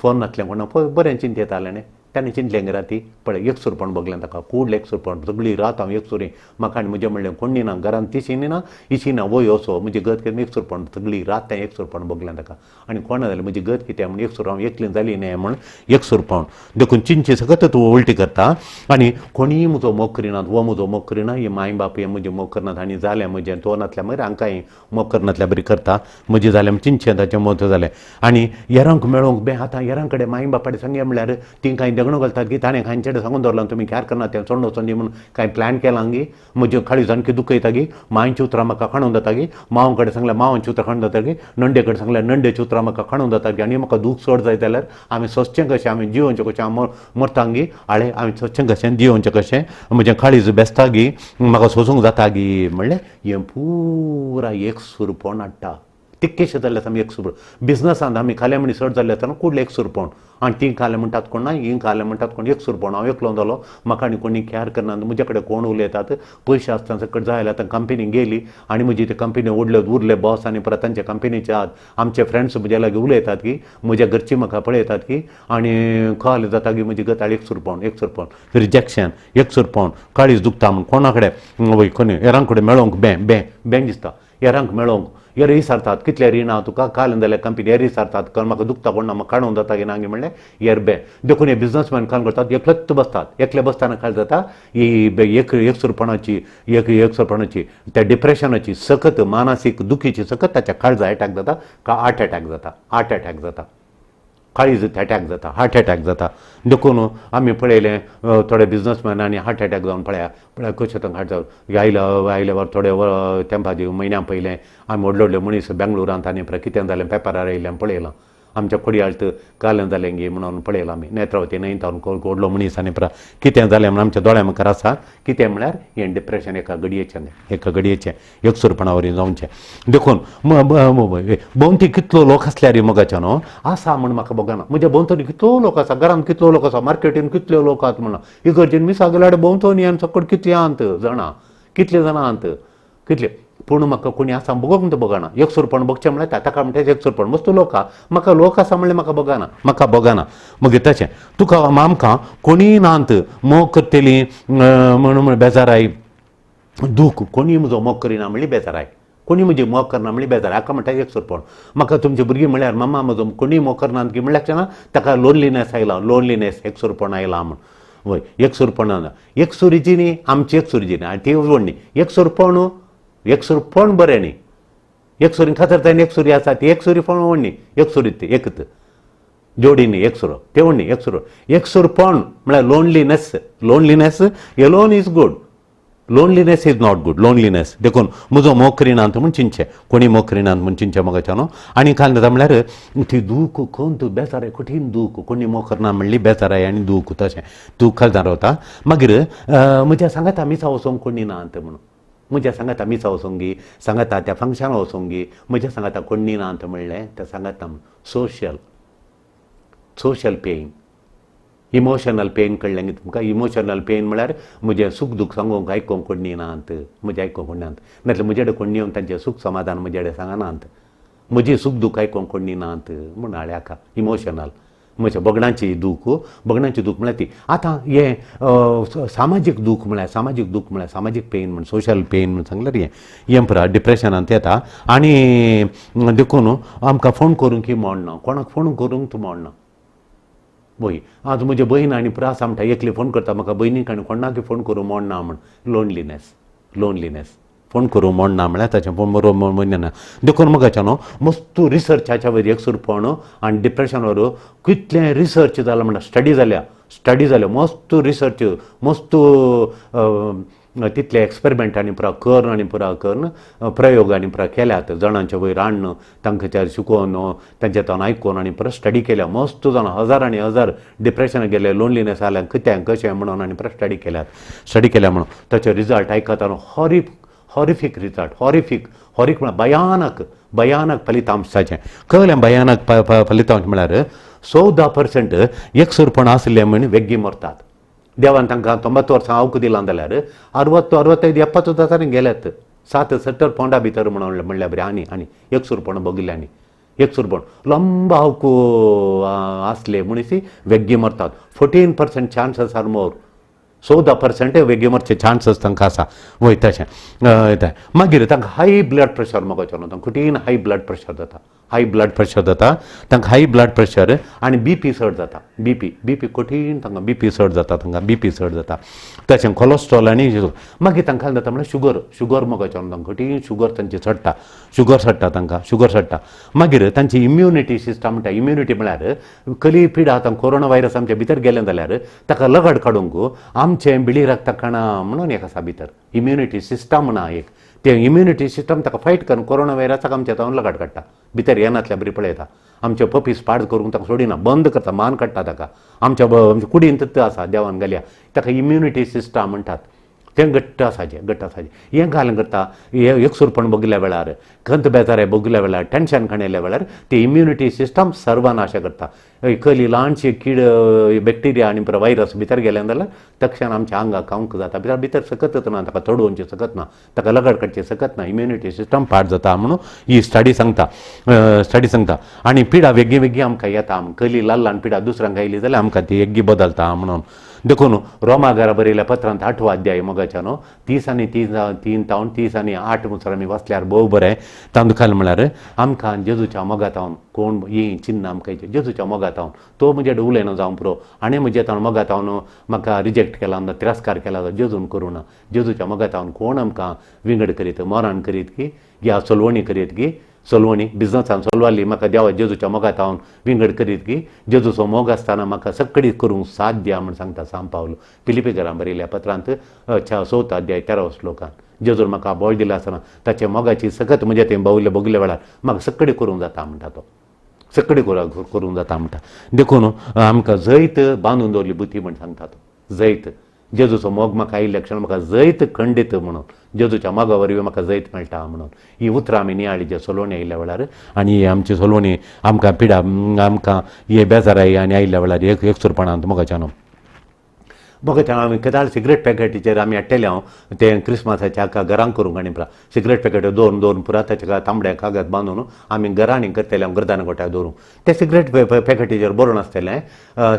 फोन नासलें कोण ना बरें चिंतेतालें न्ही ताणें चिंतलें गे राती पळय एक सुरपण बगलें ताका कूडलें एक सुरपण सगळी रात हांव एक सुरी म्हाका आनी म्हजें म्हणलें कोण ना घरांत तिशी ना इशी ना वय असो म्हजी गत कितें एक सुरपण सगळी रात तें एक सुरपण बगलें ताका आनी कोणा जालें म्हजी गत कितें म्हण एक सुर हांव एकली जाली न्हय म्हण एक सुरपण देखून चिंचे सकत तूं उलटी करता आनी कोणीय म्हजो मोग करिनात हो म्हजो मोग करिना हे माय बाप हे म्हजें मोग करनात आनी जालें म्हजें तो नासल्या मागीर हांकां मोग करनातल्या बरी करता म्हजें जालें चिंचें ताचें मत जालें आनी येरांक मेळोंक बे आतां येरां कडेन माय बापाडे सांगे म्हणल्यार तीं कांय दगणो घालतात की ताणें खांचे कडेन सांगून दवरलां तुमी कॅर करना तें चोडणो वचोन दी म्हणून कांय प्लॅन केलां गी म्हज्यो काळीज सामकें दुखयता गी मांयची उतरां म्हाका खाणून जाता गी मांव कडेन सांगलें मांवाची उतरां खाणून जाता गी नंडे कडेन सांगलें नंडेची उतरां म्हाका खाणून जाता गी आनी म्हाका दूख चड जायत जाल्यार आमी सोंसचें कशें आमी जियोवचें कशें हांव मरतां गी हाळे आमी सोंसचें कशें जियोवचें कशें म्हजें काळीज बेसता गी म्हाका सोंसूंक जाता गी म्हणलें हें पुरा एक सुरपण हाडटा तिक्केशें जाल्लें आसा आमी एक सुर बिजनसांत आमी खालें म्हणी चड जाल्लें आसतना कुडलें एक सुरपण आनी तीं खालें म्हणटात कोण ना हीं खालें म्हणटात कोण एक सुरपण हांव एकलो जालो म्हाका आनी कोणी कॅर करना म्हजे कडेन कोण उलयतात पयशे आसतना सकट जाय आतां कंपनी गेली आनी म्हजी ती कंपनी उरले उरले बॉस आनी परत तांच्या कंपनीच्या आत आमचे फ्रेंड्स म्हज्या लागीं उलयतात की म्हज्या घरची म्हाका पळयतात की आनी कॉल जाता की म्हजी गत एक सुरपण एक सुरपण रिजेक्शन एक सुरपण काळीज दुखता म्हूण कोणा कडेन वय कोणी हेरां कडेन मेळोंक बें बें बें दिसता हेरांक मेळोंक येर विचारतात कितले रिणां तुका काल जाल्यार कंपनी येर विचारतात कारण म्हाका दुखता कोण ना म्हाका काडून जाता की ना म्हणलें येर बे देखून हे बिजनसमॅन काम करतात एकलेच बसतात एकले बसतना काय जाता ही एक एकसुरपणाची एक एकसुरपणाची त्या डिप्रेशनाची सकत मानसीक दुखीची सकत ताच्या काळजा एटॅक जाता का हार्ट एटॅक जाता हार्ट एटॅक जाता काळीज एटॅक जाता हार्ट एटॅक जाता. देखून आमी पळयलें थोडे बिजनसमॅनांनी हार्ट एटॅक जावन पळया पळया कशें तांकां हार्ट जावन आयल्या आयल्यावर थोडे तेंपा म्हयन्या पयलें आमी व्हडले व्हडले मनीस बेंगलोरांत आनी कितें जालें पेपरार आयिल्लें पळयलां आमच्या कोडयाळत कालें जालें गी म्हणून पळयलां आमी नेत्रावती न्हंयतावन व्हडलो मनीस आनी कितें जालें म्हणून आमच्या दोळ्या मुखार आसा कितें म्हळ्यार हें डिप्रेशन एका घडयेचें एका घडयेचें एकसुरपणा वरी जावचें. देखून भोंवती कितलो लोक आसल्यार मोगाच्या न्हू आसा म्हण म्हाका बगना म्हज्या भोंवतणी कितलो लोक आसा घरांत कितलो लोक आसा मार्केटीन कितले लोक आसात म्हणून इगर्जेन मिसा गेल्यार भोंवतणी आनी सकट कितले आहात जाणां कितले जाणां आहात कितले पूण म्हाका कोणी आसा बगोंक बगना एकसुरपण बगचें म्हळ्यार ताका म्हणटा एकसुरपण मस्त लोक म्हाका लोक आसा म्हणल्यार म्हाका बगना म्हाका बगना मागीर तशें तुका आमकां कोणीय नात मोग करतली म्हण बेजाराय दूख कोणीय म्हजो मोग करिना म्हणली बेजाराय कोणी म्हजी मोग करना म्हणली बेजार हाका म्हणटा एकसुरपण. म्हाका तुमची भुरगीं म्हणल्यार मम्मा म्हजो कोणीय मोग करना की म्हणल्यार ना ताका लोनलीनेस आयला लोनलीनेस एकसुरपण आयला म्हण वय एकसुरपण एकसुरीची न्ही आमची एकसुरीची न्ही आनी ती व्हडली एकसुरपण एकसुरपण बरें न्ही एकसुरी खातर ताणें एकसुरी आसा ती एकसुरी पण व्हडली एकसुरी ती एकत जोडी न्ही एकसुरो ते व्हडली एकसुरो एकसुरपण म्हळ्यार loneliness loneliness alone is good loneliness is not good loneliness. देखून म्हजो मोग करिनात म्हूण चिंतचें कोणी मोग करिनात म्हूण चिंतचें मोगाच्या न्हू आनी काल जाता म्हळ्यार ती दूख खंत बेजाराय कठीण दूख कोणी मोग करना म्हणली बेजाराय आनी दूख तशें दूख खालदार रावता. मागीर म्हज्या सांगाता मिसा वचोंक कोणी नात म्हणून म्हज्या सांगाता मिसा वचोंक गी सांगाता त्या फंक्शनाक वचोंक गी म्हज्या सांगाता कोणी नात म्हणलें त्या सांगाता social social pain emotional pain कळ्ळें तुमकां? इमोशनल पेन म्हळ्यार म्हजें सूख दूख सांगूंक आयकूंक कोण नात, म्हजें आयकूंक कोण नात, नातल्यार म्हजे कडेन कोण येवन तांचें सूख समाधान म्हजे कडेन सांगनात, म्हजी सूख दूख आयकूंक कोण नात म्हूण हाळ्याका इमोशनल म्हज्या बगडांची दूख, बगडांची दूख म्हळ्यार ती. आतां हें सामाजीक दूख म्हळ्यार, सामाजीक दूख म्हळ्यार सामाजीक पेन म्हण, सोशल पेन म्हण सांगल्यार हें हें पुरा डिप्रेशनांत येता. आनी देखून आमकां फोन करूंक की मोडना, कोणाक फोन करूंक तूं मोडना. वय आज म्हजे भयण आनी प्रास म्हणटा एकली फोन करता म्हाका, भयणीक आनी कोणाक फोन करूं मोडना म्हण. लोनलीनेस, लोनलीनेस फोन करूं मोडना म्हळ्यार ताचें फोन बरोबर म्हणना. देखून म्हाका न्हू मस्त रिसर्चाच्या वयर एकसूरपण आनी डिप्रेशनावर कितलें रिसर्च जालां म्हणटा, स्टडी जाल्या, स्टडी जाल्या, मस्त रिसर्च, मस्त तितले एक्सपेरिमेंट आनी पुरा करून आनी पुरा करून प्रयोग आनी पुरा केल्यात, जाणांच्या वयर हाडून तांकां शिकोवन तांच्या तावन आयकून आनी पुरा स्टडी केल्या. मस्त जाणां हजार आनी हजार डिप्रेशनाक गेले, लोनलीनेस आल्या, कित्याक कशें म्हणून आनी पुरा स्टडी केल्यात, स्टडी केल्या म्हणून ताचे रिजल्ट आयकता हॉरिफीक रिजल्ट, हॉरिफीक, हॉरिक म्हळ्यार भयानक, भयानक फलितांश ताचें. कळ्ळें? भयानक फलितांश म्हळ्यार 14% एकसूरपण आसलें म्हण वेग्गी मरतात. देवान तांकां 90 वर्सां आवक दिलां जाल्यार 60 65 70 जातानी गेल्यात, 60 पौंडा भितर म्हणून म्हणल्यार बरें. आनी आनी एकसूरपण बगिल्लें आनी एकसूरपण लंब आवक आसले म्हणून वेग्गी मरतात. 14% चान्सीस are more, 14% वेगळे मरचे चान्सीस तांकां आसा. वय तशें मागीर तांकां हाय ब्लड प्रेशर मगो तांकां कठीण हाय ब्लड प्रेशर जाता, हाय ब्लड प्रेशर जाता तांकां, हाय ब्लड प्रेशर आनी बीपी चड जाता, बीपी बीपी कठीण तांकां बीपी चड जाता, तांकां बीपी चड जाता. तशें कोलेस्ट्रॉल आनी मागीर तांकां जाता म्हळ्यार शुगर, शुगर मगो तांकां कठीण शुगर तांची चडटा, शुगर चडटा तांकां, शुगर चडटा. मागीर तांची इम्युनिटी सिस्टम म्हणटा, इम्युनिटी म्हळ्यार कली पिडा आतां कोरोना व्हायरस आमच्या भितर गेलें जाल्यार ताका लगड काडूंक आमचें बिळी रक्ता कणां म्हणून एक आसा भितर इम्युनिटी सिस्टम म्हणा एक, ते इम्युनिटी सिस्टम ताका फायट करून कोरोना व्हायरसाक आमच्या तावन लगड काडटा, भितर येनातल्या बरी पळयता, आमचे पपीस पाड करूंक ताका सोडिना, बंद करता, मान काडटा ताका, आमच्या आमच्या कुडींत आसा देवान घाल्या, ताका इम्युनिटी सिस्टम म्हणटात. तें घट्ट आसाचें, घट्ट आसाचें. हें घालून करता हें एकसूरपण बगल्या वेळार, खंत बेजाराय बगल्या वेळार, टेंशन काणयल्या वेळार ती इम्युनिटी सिस्टम सर्वनाश करता. कली ल्हानशी कीड बॅक्टेरिया आनी व्हायरस भितर गेलें जाल्यार तक्षण आमच्या आंगाक खावंक जाता, भितर भितर सकतच ना, ताका तडोवचें सकत ना, ताका लगड काडचें सकत ना, इम्युनिटी सिस्टम पाड जाता म्हणून ही स्टडी सांगता, स्टडी सांगता. आनी पिडा वेगळी वेगळी आमकां येता, आमकां कली ल्हान ल्हान पिडा दुसऱ्यांक आयली जाल्यार आमकां ती एग्गी बदलता म्हणून. देखून रोमागारा बरयल्या पत्रांत 8वो अध्याय मोगाच्या न्हू 30 आनी 3 तावन 30 आनी 8 मुसर आमी वाचल्यार भोव बरें. तांदूळ खाल म्हळ्यार आमकां जेजूच्या मोगातावन कोण ही चिन्ह आमकां जेजूच्या मोगातावन तो म्हजे कडेन उलयना जावं पुरो, आनी म्हजे तावन मोगातावन म्हाका रिजेक्ट केला, तिरस्कार केला, जेजून करूं ना. जेजूच्या मोगातावन कोण आमकां विंगड करीत, मोरान करीत की या सोलवणी करीत की सोलवणी बिजनसान सोलवाली म्हाका देवा जेजूच्या मोगातावन विंगड करीत की जेजूचो मोग आसतना म्हाका सगळी करूंक साध्य म्हूण सांगता सांत पावल फिलिपीकरां बरयल्या पत्रांत 4 अध्याय 13 श्लोकान. जेजून म्हाका बळ दिलें आसतना ताच्या मोगाची सकत म्हज्या थंय बावले बगल्या वेळार म्हाका सगळी करूंक जाता म्हणटा, तो सगळी करूंक जाता म्हणटा. देखून आमकां जैत बांदून दवरली बुद्धी म्हण सांगता तो, जैत जेजूचो मोग म्हाका आयिल्ल्या क्षण म्हाका जैत खंडीत म्हणून जेजूच्या मोगा वरवीं म्हाका जैत मेळटा म्हणून. ही उतरां आमी नियाळी जे सोलवणी आयिल्ल्या वेळार आनी आमची सोलवणी आमकां पिडा आमकां हे बेजाराय आनी आयिल्ल्या वेळार एक एकसूरपणांत मोगाच्या न्हू मोगाच्या आमी केदाळ सिगरेट पॅकेटीचेर आमी हाडटेले हांव तें क्रिसमसाच्या हाका घरांक करूंक आनी पुरा सिगरेट पॅकेट दोन दोन पुरा ताच्या तांबड्या कागद बांदून आमी घरांनी करतले हांव गर्दान गोट्याक दवरूं. ते सिगरेट पॅकेटीचेर बरोवन आसतलें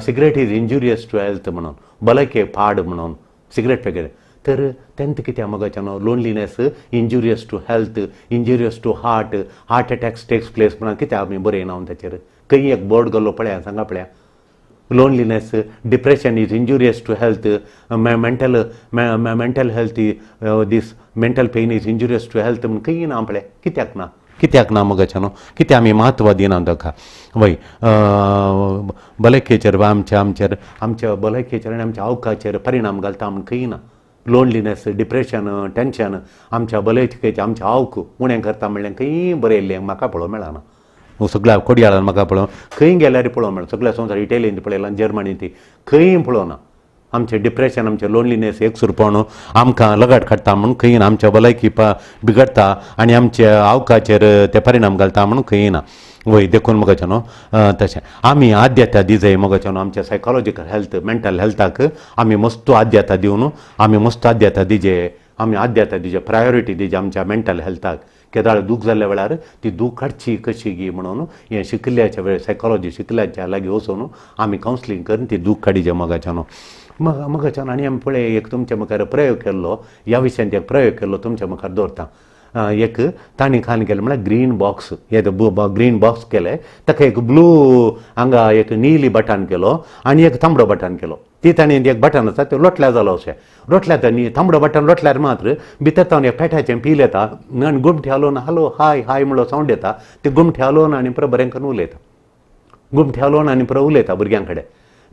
cigarette is injurious to health म्हणून, भलायके पाड म्हणून सिगरेट पॅकेट. तर तेंत कित्याक मोगाच्या न्हू loneliness injurious to health, injurious to heart, heart attacks takes place म्हणून कित्याक आमी बरयना ताचेर खंय एक बोर्ड गेल्लो पळया सांगा पळया. Loneliness, depression is injurious to health, mental health, this mental pain is injurious to health म्हूण खंय ना पळय, कित्याक ना, कित्याक ना मोगाच्या न्हू, कित्याक आमी म्हत्व दिना ताका. वय भलायकेचेर वा आमच्या आमचेर आमच्या भलायकेचेर आनी आमच्या आवकाचेर परिणाम घालता म्हूण खंय ना. लोनलीनेस, डिप्रेशन, टेंशन आमच्या भलायकेचेर आमच्या आवक उणें करता म्हणल्यार खंय बरयल्लें म्हाका पळोवंक मेळना. सगळ्या कोडयाळान म्हाका पळोवंक खंय गेल्यार पळोवंक मेळना, सगळ्या संवसार इटालियन पळयलां, जर्मनी ती खंय पळोवना. आमचें डिप्रेशन, आमचें लोनलीनेस एकसुरपण आमकां लगाट काडटा म्हूण खंय ना, आमच्या भलायकी बिगडटा आनी आमच्या आवकाचेर ते परिणाम घालता म्हणून खंय ना. वय देखून मगाचें न्हू तशें आमी आद्यता दिजय मगाचें न्हू आमच्या सायकोलॉजिकल हेल्थ, मेंटल हेल्थाक आमी मस्त आद्यता दिवन आमी मस्त आद्यता दिजे, आमी आद्यता दिजे, प्रायोरिटी दिजे आमच्या मेंटल हेल्थाक. केदाळ दूख जाल्ल्या वेळार ती दूख काडची कशी गी म्हणून हें शिकिल्ल्याच्या वेळ सायकोलॉजी शिकिल्ल्याच्या लागीं वचून आमी कावन्सिलींग करून ती दूख काडिजे मगाच्या न्हू. मगाच्यान आनी आमी पळय एक तुमच्या मुखार प्रयोग केल्लो, ह्या विशयांत एक प्रयोग केल्लो तुमच्या मुखार दवरता. एक तांणी खान केलें म्हळ्यार ग्रीन बॉक्स, हे ग्रीन बॉक्स केलें, ताका एक ब्लू हांगा एक निली बटन केलो आनी एक तांबडो बटन केलो. ती ताणें एक बटन आसा तें लोटल्यार जालो अशें लोटल्यार तांणी तांबडो बटन लोटल्यार मात्र भितर तावन एक पेट्याचें पील येता आनी गुमठे हालोवन हॅलो हाय हाय म्हणलो सावंड येता. ते गुमठे हालोवन आनी पुरो बरें करून उलयता, गुमठे हालोवन आनी पुरो उलयता भुरग्यां कडेन.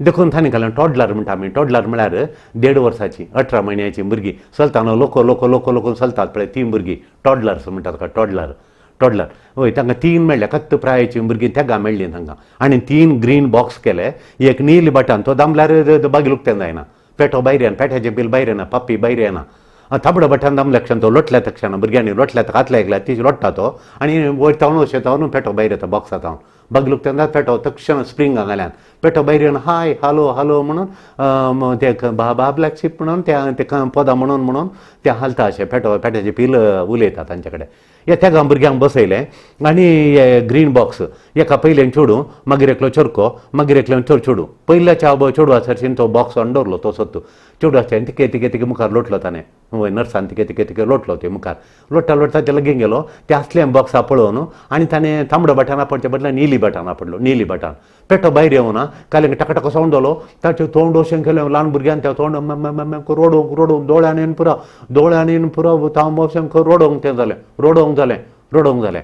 देखून तांणी घालें टॉडलर म्हणटा आमी. टॉडलर म्हळ्यार 1.5 वर्साची 18 म्हयन्याची भुरगीं चलता न्हू, लोको लोको लोको लोको चलतात पळय ती भुरगीं टॉडलर्स म्हणटात ताका, टॉडलर टॉडलर. वय तांकां 3 मेळ्ळ्या कत्त प्रायेची भुरगीं तेगां मेळ्ळीं तांकां. आनी 3 ग्रीन बॉक्स केले, एक नील बटन तो दामल्यार बागील उक्तें जायना, पेटो भायर येना, पेट्याचें बील भायर येना, पप्पी भायर येना. तांबडो बटन दामल्या क्षण तो लोटल्या तक्षण भुरग्यांनी लोटल्या हातल्या एकल्या ती लोट्टा तो आनी वयर तावन अशें तावन पेटो भायर येता बॉक्सा तावन. बागील उक्तें पेटो तक्षण स्प्रिंग घाल्यान पेटो भायर येवन हाय हालो हालो म्हणून ते बा ब्लॅक शीप म्हणून ते पदां म्हणून म्हणून ते हालता अशें पेटो पेट्याचें पील उलयता तांचे कडेन. हे तेगां भुरग्यांक बसयलें आनी हे ग्रीन बॉक्स एका पयल्यान चेडूं, मागीर एकलो चेरको, मागीर एकल्यान चेडूं. पयल्याच्या चेडवा सरशीन तो बॉक्स हाडून दवरलो तो सत्तू चेडवाच्यान तिके तिके तिके मुखार लोटलो ताणें, वय नर्सान तिके तिके तिके लोटलो ते मुखार लोट्टा लोट्टा ते लागीं गेलो ते आसलें बॉक्सा पळोवन आनी ताणें तांबडो बटन आपडचे बदला निली बटन आपडलो, निली बटन. पेटो भायर येवना कालें टक टक सावंड जालो, ताचें तोंड अशें केलें ल्हान भुरग्यान तें तोंड रडोवंक रडोवंक दोळ्यांनी पुरो दोळ्यांनी पुरो तांबो अशें रडोवंक तें जालें, रडोवंक जालें, रडोवंक जालें.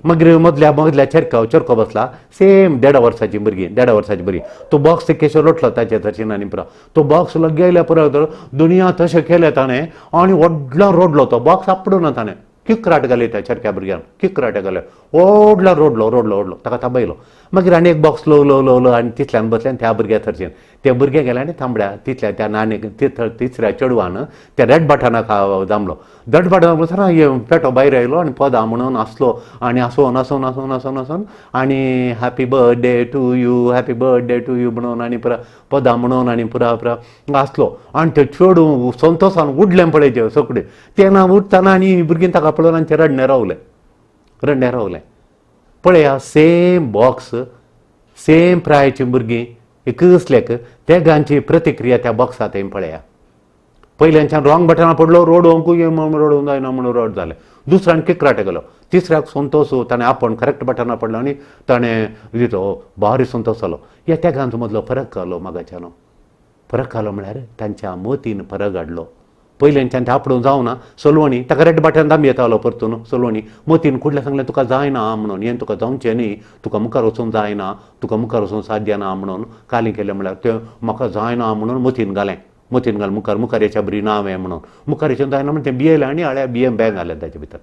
मागीर मदल्या मदल्या चेरको चेरको बसला सेम 1.5 वर्साची भुरगीं, 1.5 वर्साची भुरगीं. तो बॉक्स केसो लोटलो ताचे तशें आनी पुरो तो बॉक्स गेल्या पुरो दुनिया तशें केलें ताणें आनी व्हडलो रडलो तो बॉक्स आपडूं ना ताणें, किकराट घाली त्या चेरक्या भुरग्यान, किकराट घाले, व्हडलो रडलो रडलो रडलो, ताका थांबयलो. मागीर आनी एक बॉक्स लो लो लो लो आनी तितल्यान बसलें आनी त्या भुरग्या थरचेन ते भुरगे गेले आनी तांबड्या तितल्या त्या नानी तिसऱ्या चेडवान त्या रेड बटनाक दामलो. रेड बटनाक बसना पेटो भायर आयलो आनी पदां म्हणून आसलो आनी आसोन आसोन आसोन आसोन आसोन आनी happy birthday to you, happy birthday to you म्हणून आनी पुरा पदां म्हणून आनी पुरा पुरा आसलो. आनी ते चेडूं संतोसान उडलें पळय ते सगळें तेन्ना उठतना आनी भुरगीं ताका पळोवन आनी ते रडणें रावलें, रडणें रावलें. पळया सेम बॉक्स सेम प्रायेची भुरगीं एकसल्याक तेगांची प्रतिक्रिया त्या बॉक्सा थंय पळया. पयल्यांच्यान रॉंग बटना पडलो रडोवंकूय रडोवंक जायना म्हणून रड जालें, दुसऱ्यान किकराट गेलो, तिसऱ्याक संतोष ताणें आपूण करेक्ट बटना पडलो आनी ताणें दितो भारी संतोष जालो. ह्या तेगांचो मदलो फरक घालो मागाच्यानो, फरक घालो म्हळ्यार तांच्या मतीन फरक हाडलो. पयल्यांच्यान तें आपडूंक जावना सलवणी ताका रेड बटन दाम येतालो परतून सलवणी मतीन कुडल्या सांगलें तुका जायना म्हणून, हें तुका जावचें न्ही, तुका मुखार वचूंक जायना, तुका मुखार वचूंक साध्य ना म्हणून काली केलें म्हळ्यार तें म्हाका जायना म्हणून मतीन घालें, मतीन घालें मुखार मुखार हेच्या बरी नांव हें म्हणून मुखार हेचें जायना म्हणून तें बियेलें आनी हळ्या बियें बँग घालें ताचे भितर.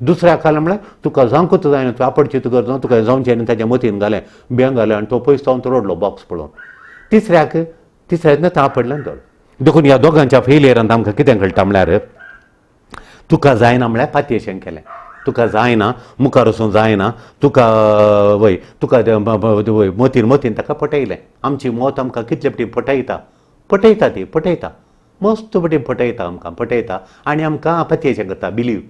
दुसऱ्याक घालें म्हळ्यार तुका जावंकूच जायना, तूं आपडची तुका जावं तुका जावचें न्ही ताच्या मतीन घालें बँग घालें आनी तो पयस जावन तो रडलो बॉक्स पळोवन. तिसऱ्याक तिसऱ्याक आपडलें तो. देखून ह्या दोगांच्या फेलियरान आमकां कितें कळटा म्हळ्यार तुका जायना म्हळ्यार पातयेशें केलें, तुका जायना मुखार वचूंक जायना, तुका वय तुका वय मतीन मतीन ताका पटयलें. आमची मत आमकां कितले फावटी पटयता, पटयता ती पटयता मस्त फावटी पटयता आमकां पटयता आनी आमकां पातयेशें करता, बिलीव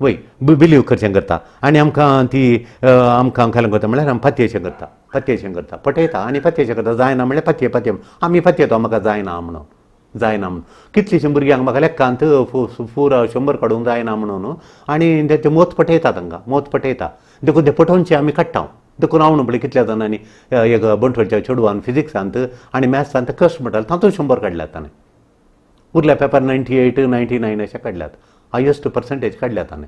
वय बिलीव करचें करता आनी आमकां ती आमकां घालूंक करता म्हळ्यार आमी पातयेशें करता, पातयेशें करता, पटयता आनी पातयेशें करता. जायना म्हळ्यार पातये पातये आमी पातयेतो म्हाका जायना म्हणून, जायना म्हणून. कितलींशीं भुरग्यांक म्हाका लेखांत पुरा 100 काडूंक जायना म्हणून आनी ते मत पटयता तांकां, मत पटयता. देखून ते पटोवचे आमी काडटा. देखून हांव पळय कितल्या जाणांनी एक बंटवळच्या चेडवान फिजिक्सांत आनी मॅथ्सांत कश्ट म्हणटाले तातूंत 100 काडल्यात ताणें, उरल्या पेपर 98 99 अशें काडल्यात, हायस्ट पर्संटेज काडल्या ताणें.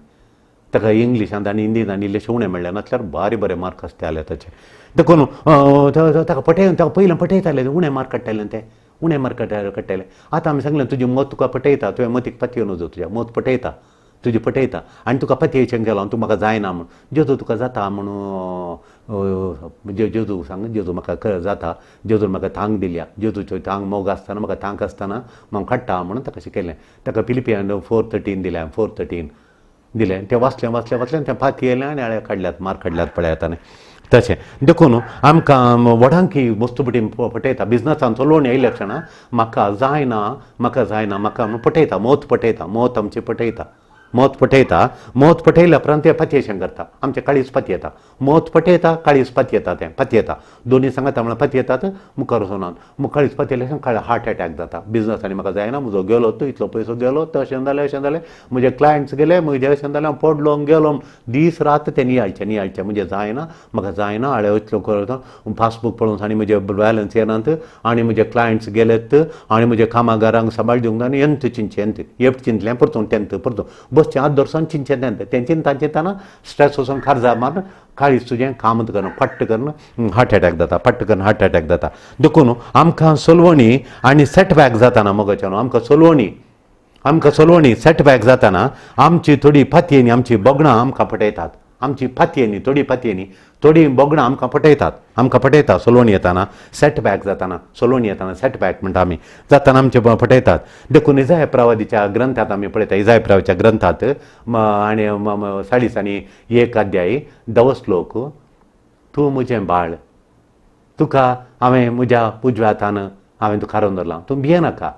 ताका इंग्लिशांत आनी हिंदींत आनी इल्लेशे उणें मेळ्ळे नासल्यार भारी बरे मार्क आसताले ताचे. देखून ताका पटय ताका पयलें पटयताले उणें मार्क काडटाले ते, उणें मार्क काडटाले. आतां आमी सांगलें तुजें मत तुका पटयता, तुवें मतीक पातयेवन वचो, तुज्या मत पटयता, तुजी पटयता आनी तुका पतयेचें गेलो तूं म्हाका जायना म्हूण जेजू तुका जाता म्हणून जेजू सांग, जेजू म्हाका जाता, जेजून म्हाका तांक दिल्या, जेजूच्यो तांक मोग आसतना म्हाका तांक आसतना हांव काडटा म्हणून ताका शिकयलें. ताका फिलिपियन 4:13 दिलें, 4:13 दिलें, तें वाचलें वाचलें वाचलें, तें पातयेलें आनी आळे काडल्यात, मार काडल्यात पळयात. आनी तशें देखून आमकां व्हडांकी वस्तू पटी पटयता. बिजनसान चलोवन येयल्या क्षणा म्हाका जायना, म्हाका जायना, म्हाका म्हणून पटयता, मौत पटयता, मौत आमची पटयता, मौत पटयता. मौत पटयल्या उपरांत तें पातयेशें करता, आमचें काळीज पातयेता, मौत पटयता, काळीज पातयेता, तें पातयेता, दोनी सांगता म्हळ्यार पातयेतात, मुखार वचोनात. काळीज पातयेल्यार काळ हार्ट एटॅक जाता. बिजनस आनी म्हाका जायना, म्हजो गेलो तो इतलो पयसो गेलो, तो अशें जालें अशें जालें, म्हजे क्लायंट्स गेले, म्हजें अशें जालें, हांव पडलो गेलो, दीस रात तें नियाळचें नियाळचें, म्हजें जायना, म्हाका जायना, हाळे इतलो करता, पासबूक पळोवन आनी म्हजे बॅलन्स येनात, आनी म्हजे क्लायंट्स गेलेत, आनी म्हजे कामागारांक सांबाळ दिवंक ना, आनी एंत चिंतचें, एंत एफ चिंतलें परतून तेंत परतून बसचें हात धरसून चिंतचें तेंत तें चिंता चिंतना स्ट्रेस वचून खारजा मारून काळीज तुजें कामत करून पट्ट करून हार्ट एटॅक जाता, पट्ट करून हार्ट एटॅक जाता. देखून आमकां सोलवणी आनी सेटबॅक जाताना मोगाच्यान, आमकां सोलवणी, आमकां सोलवणी सेटबॅक जाताना आमची थोडी पातयेनी, आमची बोगणां आमकां पटयतात, आमची पातयेनी थोडी पातयेनी थोडी बोगणां आमकां पटयतात, आमकां पटयता. सोलवणी येताना सेटबॅक जाताना, सोलवणी येताना सेटबॅक म्हणटा आमी, जाताना आमचे पटयतात. देखून इजाय प्रवादीच्या ग्रंथात आमी पळयता, इजाय प्रवादीच्या ग्रंथात आनी 41 अध्याय 10 श्लोक, तूं म्हजें बाळ, तुका हांवें म्हज्या उजव्या हातान हांवें तुका हारोवन दवरलां, तूं भियेनाका,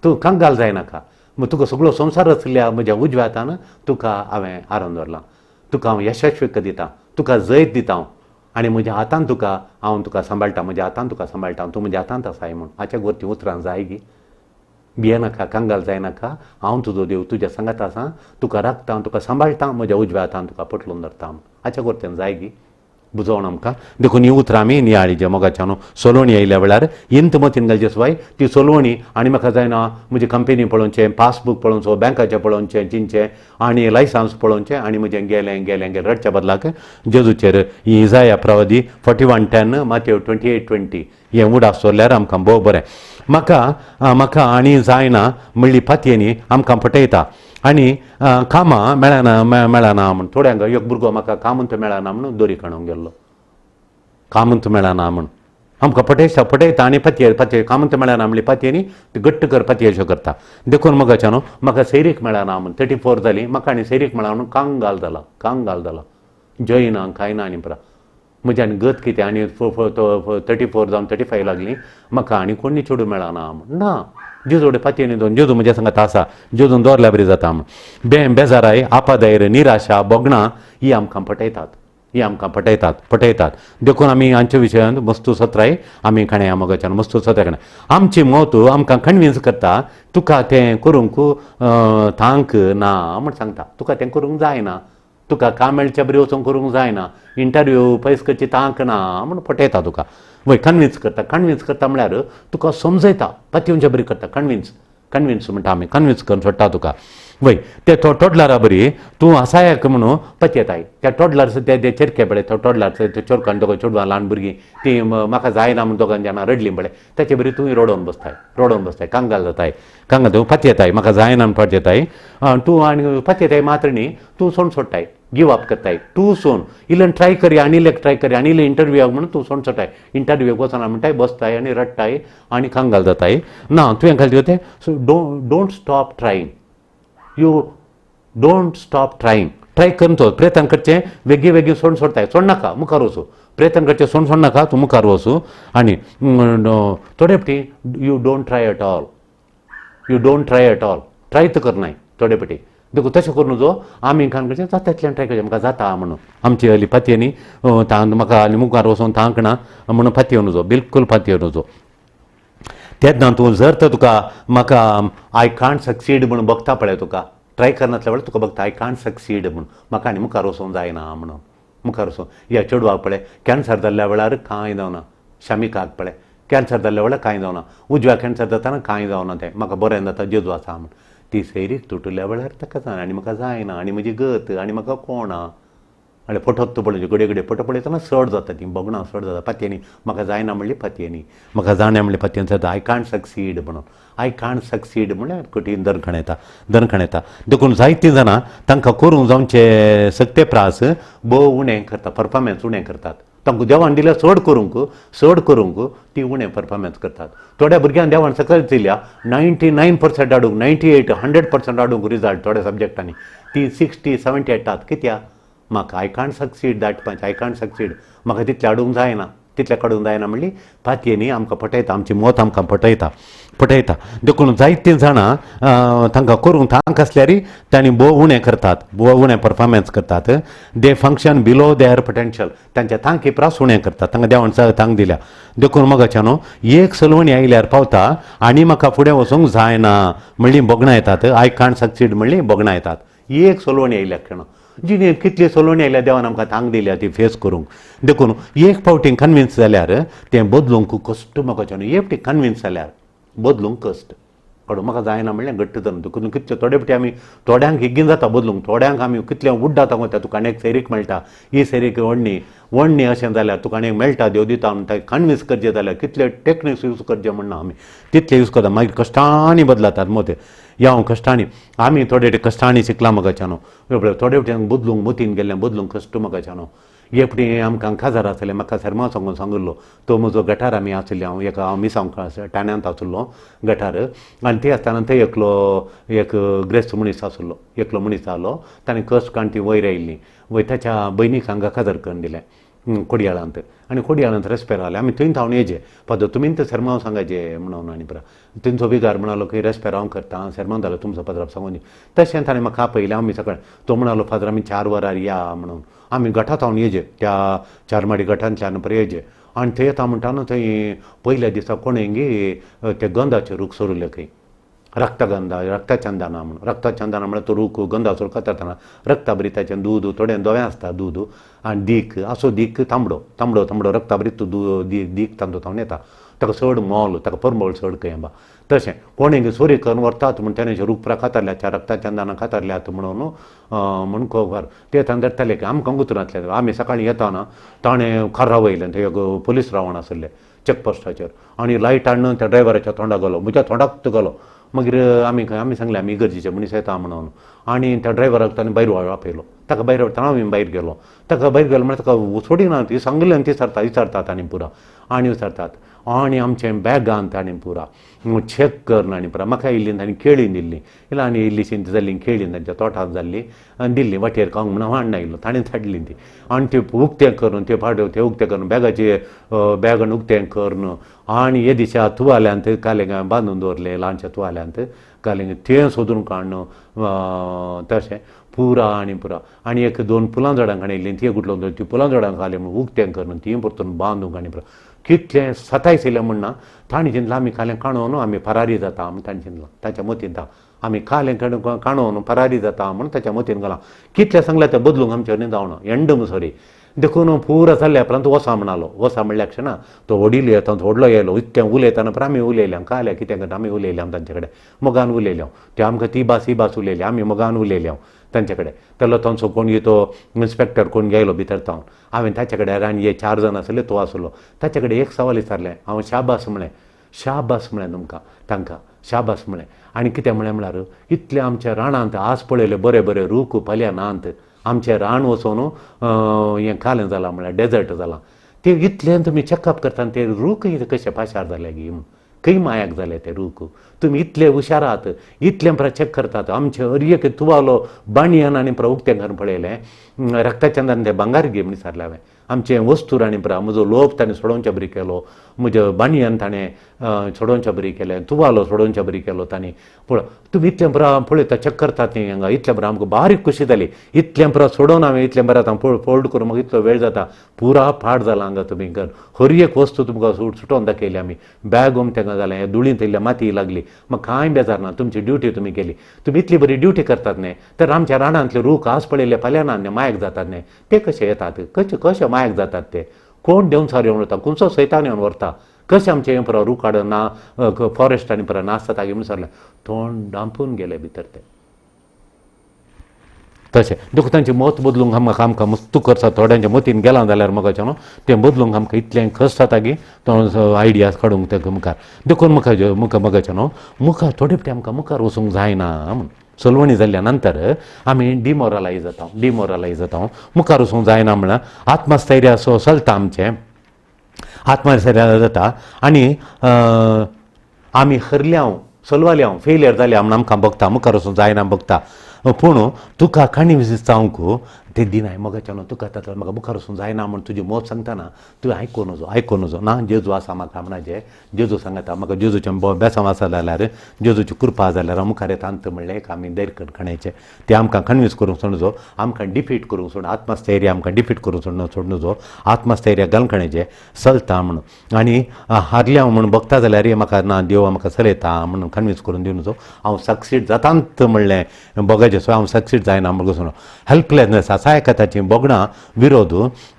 तूं कंगाल जायनाका, तुका सगळो संवसार आसल्या म्हज्या उजव्या हातान तुका हांवें हारोवन दवरलां, तुका हांव यशस्वी दितां, तुका जैत दिता हांव, आनी म्हज्या हातान तुका हांव तुका सांबाळटा, म्हज्या हातान तुका सांबाळटा, तूं म्हज्या हातांत आसाय म्हूण. हाच्या वरती उतरां जाय गी, भियेनाका, कंगाल जायनाका, हांव तुजो देव तुज्या सांगात आसा, तुका राखता, तुका सांबाळटा, म्हज्या उजव्या हातान तुका पटलून धरता. हाच्या वरत्यान जाय गी बुजोवन आमकां. देखून ही उतरां आमी नियाळी जे मोगाच्यान सोलवणी येयल्या वेळार इंत मतीन घालचे सुवाय ती सोलवणी आनी म्हाका जायना, म्हजी कंपनी पळोवचें, पासबूक पळोवचो, बँकाचें पळोवचें, चिंचें आनी लायसन्स पळोवचें आनी म्हजें गेलें गेलें गेलें रडच्या बदलाक जेजूचेर ही इजाया प्रवादी 41:10, मातेव 28:20 हें उडास दवरल्यार आमकां भोव बरें. म्हाका म्हाका आनी जायना म्हणली पातयेनी आमकां पटयता. आनी कामां मेळना मेळना म्हूण थोड्यांक एक भुरगो म्हाका कामूत मेळना म्हणून दोरी काडूंक गेल्लो, कामूत मेळना म्हूण आमकां पटयता पटयता आनी पातये पातये कामूत मेळना म्हणली पातयेनी ती घट्ट कर पातयेच्यो करता. देखून मोगाच्या न्हू म्हाका सैरीक मेळना म्हूण 34 जाली म्हाका आनी सैरीक मेळना म्हणून कांगाल जाला, कांगाल जाला, जयना कांय ना आनी परा म्हज्या आनी गत कितें आनी 34 जावन 35 लागली म्हाका आनी कोणी चेडूं मेळना म्हूण ना. जेजू पातयेनी दोन जेजू म्हज्या सांगात आसा, जेजून दवरल्या बरी जाता म्हूण. बेजाराय, आपादायर, निराशा, बोगणां ही आमकां पटयतात, ही आमकां पटयतात पटयतात. देखून आमी हांच्या विशयांत मस्तू सत्राय आमी काणया मोगाच्यान मस्तू सत्राय काणया. आमची मौत आमकां कन्विन्स करता तुका तें करूंक तांक ना म्हूण सांगता, तुका तें करूंक जायना, तुका काम मेळचे बरी वचूंक करूंक जायना, इंटरव्यू पयस करची तांक ना म्हूण पटयता तुका. वय कन्विन्स करता, कन्विन्स करता म्हळ्यार तुका समजयता, पतयेवचे बरी करता, कन्विन्स कन्विन्स म्हणटा आमी, कन्विन्स करून सोडटा तुका. वय ते टोडलारा बरी तूं आसायक म्हणून पतयेताय, त्या टोडलार ते चेरके पळय, तो टोडलार ते चोरकान दोगां चेडवां ल्हान भुरगीं ती म्हाका जायना म्हूण दोगां जाणां रडलीं पळय, ताचे बरी तूं रडोवन बसताय, रडोवन बसताय, कांगाल जाताय, कांगाल तूं पतयेताय म्हाका जायना म्हूण पतयेताय तूं आनी पतयेताय मात्र न्ही तूं सोड सोडटाय, गिव अप करताय, तूं सोन इल्लें ट्राय करया आनी इल्लें ट्राय करया आनी इल्लें इंटरव्यूआक म्हणून तूं सोड सोडटाय, इंटरव्यूआक वचना म्हणटाय, बसताय आनी रडटाय आनी कांगाल जाताय ना. तुवें घालचे तें so don't stop trying, you don't stop trying, try करून तो प्रयत्न करचें, वेगळी वेगळी सोड सोडटाय, सोड नाका मुखार वचूं, प्रयत्न करचें सोड सोड नाका तूं मुखार वचूं. आनी थोडे फावटी you don't try at all, you don't try at all, try तर करनाय थोडे फावटी. देखून तशें करून जो आमी काम करचें जाता तितल्यान ट्राय करचें म्हाका जाता म्हणून. आमची हली पातयेनी तांक म्हाका आनी मुखार वचून तांक ना म्हणून पातयेवन जो बिलकूल पातयेवन जो. तेन्ना तूं जर तर तुका म्हाका I can't succeed म्हणून बघता पळय, तुका ट्राय करनासल्या वेळार तुका बघता I can't succeed म्हणून, म्हाका आनी मुखार वचूंक जायना म्हणून मुखार वचून. ह्या चेडवाक पळय कॅन्सर जाल्ल्या वेळार कांय जावना, शामिकाक पळय कॅन्सर जाल्ल्या वेळार कांय जावना, उजव्या कॅन्सर जाताना कांय जावना, तें म्हाका बरें जाता जेजू आसा म्हूण. ती सैरीक तुटल्या वेळार ताका जायना आनी म्हाका जायना आनी म्हजी गत आनी म्हाका कोण आहा, आनी फोटोत पळोवचे घडये घडये फोटो पळयतना चड जाता ती भोगणां चड जाता पातयेनी म्हाका जायना म्हणली पातयेनी म्हाका जायना म्हणली पातयेन जाता I can't succeed म्हणून I can't succeed म्हणल्यार कठीण दणखण येता दणखण येता. देखून जायतीं जाणां तांकां करूंक जावचे सक्ते प्रास भोव उणें करता, परफॉर्मन्स उणें करतात. तांकां देवान दिल्या चड करूंक चड करूंक ती उणें परफॉर्मन्स करतात. थोड्या भुरग्यांक देवान सकयल दिल्या 99% हाडूंक 98 100% हाडूंक रिजल्ट थोड्या सब्जेक्टांनी ती 60 70 हाडटात. कित्याक म्हाका I can't succeed that much, I can't succeed, म्हाका तितलें हाडूंक जायना तितलें काडूंक जायना म्हणली पातयेनी आमकां फटयता, आमची मत आमकां फटयता फटयता. देखून जायतीं जाणां तांकां करूंक तांक आसल्यार तांणी भोव उणें करतात, भोव उणें परफॉर्मन्स करतात. They function below their potential, तांच्या तांकी प्रास उणें करतात, तांकां देवान तांक दिल्या. देखून मगाच्यान एक सलवणी आयल्यार पावता आनी म्हाका फुडें वचूंक जायना म्हणली भोगणां येतात, I can't succeed म्हणली भोगणां येतात. एक सलवणी आयल्या क्षण जिणेंत कितली सलवणी आयल्या देवान आमकां तांक दिल्या ती फेस करूंक. देखून एक फावटी कन्विन्स जाल्यार तें बदलूंक कश्ट म्हाका, एक फावटी कन्विन्स जाल्यार बदलूंक कश्ट काडूं म्हाका जायना म्हणलें घट्ट धरून. देखून कितले थोडे फावटी आमी थोड्यांक बेगीन जाता बदलूंक, थोड्यांक आमी कितलें उड्डाता वता तुका आनी एक सैरीक मेळटा ही सैरीक वडणी वडणी अशें जाल्यार तुका आनी मेळटा देव दिता म्हूण ताका कन्विन्स करचें जाल्यार कितले टेक्निक्स यूज करचे म्हणना आमी तितले यूज करता. मागीर कश्टांनी बदलतात मत या हांव कश्टांनी आमी थोडे कश्टांनी शिकलां म्हाका न्हू थोडे फावटी बदलूंक मतीन गेल्लें बदलूंक कश्ट म्हाका न्हू. एक फावटी आमकां काजार आसलें म्हाका सरमा सांगून सांगिल्लो तो म्हजो गटार आमी आशिल्ले हांव एका हांव मिसांव ठाण्यांत आशिल्लो गटार आनी ते आसतना थंय एकलो एक ग्रेस्त मनीस आशिल्लो एकलो मनीस आहलो ताणें कश्ट काडून ती वयर आयिल्ली वयर ताच्या भयणीक हांगा काजार करून दिलें कोडयाळांत आनी कोडयाळांत रेस्पेर आहले आमी थंय थावन येजे फादर तुमी तर सरमांव सांगाचे म्हणून आनी पुरा थंयचो विगार म्हणालो की रेस्पेर हांव करता सरमांव जालो तुमचो फादराक सांगून. तशें ताणें म्हाका आपयलें आमी सकाळीं तो म्हणालो फादर आमी 4 वरार या म्हणून आमी गटांत हांव येजे त्या चारमाडी गटांतल्यान पळय येजे आनी थंय येता म्हणटा न्हू थंय पयल्या दिसा कोणेंगी ते गंधाचे रूख सोडले खंय रक्तगंधा रक्तचंदना म्हणून रक्तचंदना म्हळ्यार तो रूख गंधाचो कातरतना रक्ताबरी ताचें दूद थोडें धवें आसता दूद आनी दीक असो दीक तांबडो तांबडो तांबडो रक्ताबरी तो दीक तांचो थावन येता ताका चड मोल ताका परमळ चड खंय आबा. तशें कोणें चोरी करून व्हरतात म्हूण तेणें रूख पुरा कातरल्यात रक्तचंदना कातरल्यात म्हणून म्हूण खबर ते तांकां धरताले की आमकां उतरांतले आमी सकाळीं येताना ताणें खर्रा वयल्यान थंय एक पोलीस रावण आसले चॅकपोस्टाचेर आनी लायट हाडून त्या ड्रायव्हराच्या तोंडाक घालो म्हज्या तोंडाक घालो. मागीर आमी आमी सांगलें आमी इगर्जेचे मनीस येता म्हणून आनी त्या ड्रायव्हराक ताणें भायर आपयलो ताका भायर व्हरतना आमी भायर गेलो ताका भायर गेलो म्हळ्यार ताका सोडिना ती सांगलें ती विचारता विचारतात आनी पुरा आनी विचारतात आनी आमचें बॅगांत आनी पुरा चॅक करून आनी पुरा म्हाका इल्ली तांणी केळीं दिल्ली इल्ली आनी इल्लीशी जाल्ली केळीं तांच्या तोटांत जाल्ली आनी दिल्ली वाटेर खावंक म्हणून हांव हाडून आयिल्लो ताणें धाडली ती आनी ती उक्तें करून ते फाट ते उक्तें करून बॅगाचे बॅगान उक्तें करून आनी हे दिसा तुवाल्यांत कालें बांदून दवरलें ल्हानशा तुवाल्यांत कालें तें सोदून काडून तशें पुरा आनी पुरा आनी एक 2 फुलां झाडां काडिल्लीं ती गुटलोवन ती फुलां झाडां घाली म्हणून उक्तें करून ती परतून बांदूंक आनी पुरा कितलें सतायस येयलें म्हणना ताणें चिंतलां आमी कालें काणोवन आमी फरारी जाता म्हूण ताणें चिंतलां ताच्या मतींत आमी कालें काणोवन फरारी जाता म्हूण ताच्या मतीन घालां कितलें सांगलें तें बदलूंक आमच्या जावना एंड सॉरी. देखून पुरा जाल्ल्या उपरांत वसा म्हणालो वसा म्हणल्या क्षणा तो व्हडील येता व्हडलो येयलो इतकें उलयतना पळय आमी उलयल्या काल्या कितें करता आमी उलयल्या तांचे कडेन मोगान उलयल्या ते आमकां ती भास ही भास उलयली आमी मोगान उलयल्या तांचे कडेन. तेलो तांचो कोण तो इन्स्पेक्टर कोण गेलो भितर तावन हांवें ताचे कडेन आनी हे 4 जाण आसले तो आसलो ताचे कडेन एक सवाल विचारलें हांव शाबास म्हळें शाबास म्हळें तुमकां तांकां शाबास म्हळें आनी कितें म्हळें म्हळ्यार इतलें आमच्या रानांत आज पळयले बरे बरे रूख पालया नात आमचें रान वचून हें कालें जालां म्हळ्यार डेजर्ट जालां ते इतलें तुमी चॅकअप करता ते रूख कशे पाशार जाले गी खंय मायाक जाले ते रूख तुमी इतले हुशार आहात इतलें पळय चॅक करतात आमचे हर एक तुवालो बाणयान आनी पळय उक्तें करून पळयलें रक्तचंदन तें भांगार गी म्हण विचारलें हांवें आमचें वस्तूर आनी पळय म्हजो लोप ताणें सोडोवच्या बरी केलो म्हज्या बाणयान ताणें सोडोवच्या बरी केलें तुवालो सोडोवच्या बरी केलो ताणें पळय तुमी इतलें बरें पळयता चॅक करतात न्ही हांगा इतलें बरें आमकां बारीक खोशी जाली इतलें बरें सोडोवन हांवें इतलें बरें आतां फोल्ड करून म्हाका इतलो वेळ जाता पुरा पाड जाला हांगा तुमी कर हर एक वस्तू तुमकां सुटोवन दाखयली आमी बॅग तेंका जालें हे धुळींत इल्ल्या माती लागली म्हाका कांय बेजार ना तुमची ड्युटी तुमी केली तुमी इतली बरी ड्युटी करतात न्ही तर आमच्या रानांतले रूख आज पळयले फाल्यां ना मायक जातात न्ही ते कशे येतात कशे कशे मायक जातात ते कोण देंवचार येवन वता खंयचो सैतान येवन व्हरता कशें आमचें हें पुरो रूख हाडून ना फॉरेस्ट आनी पुरो नासता तागे म्हणून सरलें तोंड दांपून गेले भितर ते. तशें देखून तांचें मत बदलूंक आमकां आमकां मस्तू करता. थोड्यांच्या मतीन गेलां जाल्यार म्हाका न्हू तें बदलूंक आमकां इतलें कश्ट जाता की तो आयडियाज काडूंक तेका मुखार. देखून म्हाका मुखार म्हाका न्हू मुखार थोडे फावटी आमकां मुखार वचूंक जायना म्हूण. सलवणी जाल्ल्या नंतर आमी डिमोरलायज जाता, डिमोरलायज जाता, मुखार वचूंक जायना म्हळ्यार आत्मस्थैर्य असो चलता आमचें, आत्मस्थैर्य जाता आनी आमी हरल्या सलवाल्या फेलियर जाल्या म्हूण आमकां बगता, मुखार वचूंक जायना बगता. पूण तुका काणी जावंक ते दिनाय मगाच्यान तुका तातूंत म्हाका मुखार वचूंक जायना म्हूण तुजी मत सांगतना तुवें आयकूं नजो, आयकूं नजो ना. जेजू आसा म्हाका म्हणाचे, जेजू सांगता म्हाका जेजूचें बेसांव आसा जाल्यार, जेजूची कृपा जाल्यार हांव मुखार येता अंत म्हणलें एक आमी धैर्य करून खाणायचें तें आमकां कन्विन्स करूंक सोडूं नजो, आमकां डिफीट करूंक सोड, आत्मस्थैर्य आमकां डिफीट करूंक सोडूं नजो, आत्मस्थैर्य घालून खाणायचें चलता म्हणून. आनी हारल्या म्हूण बगता जाल्यार म्हाका ना देव म्हाका चलयता म्हणून कन्विन्स करून दिवं नजो. हांव सक्सीड जातांत म्हणलें बगाचें सो हांव सक्सीड जायना म्हणून सोडूं. हेल्पलेसनेस असायकताची भोगणां विरोध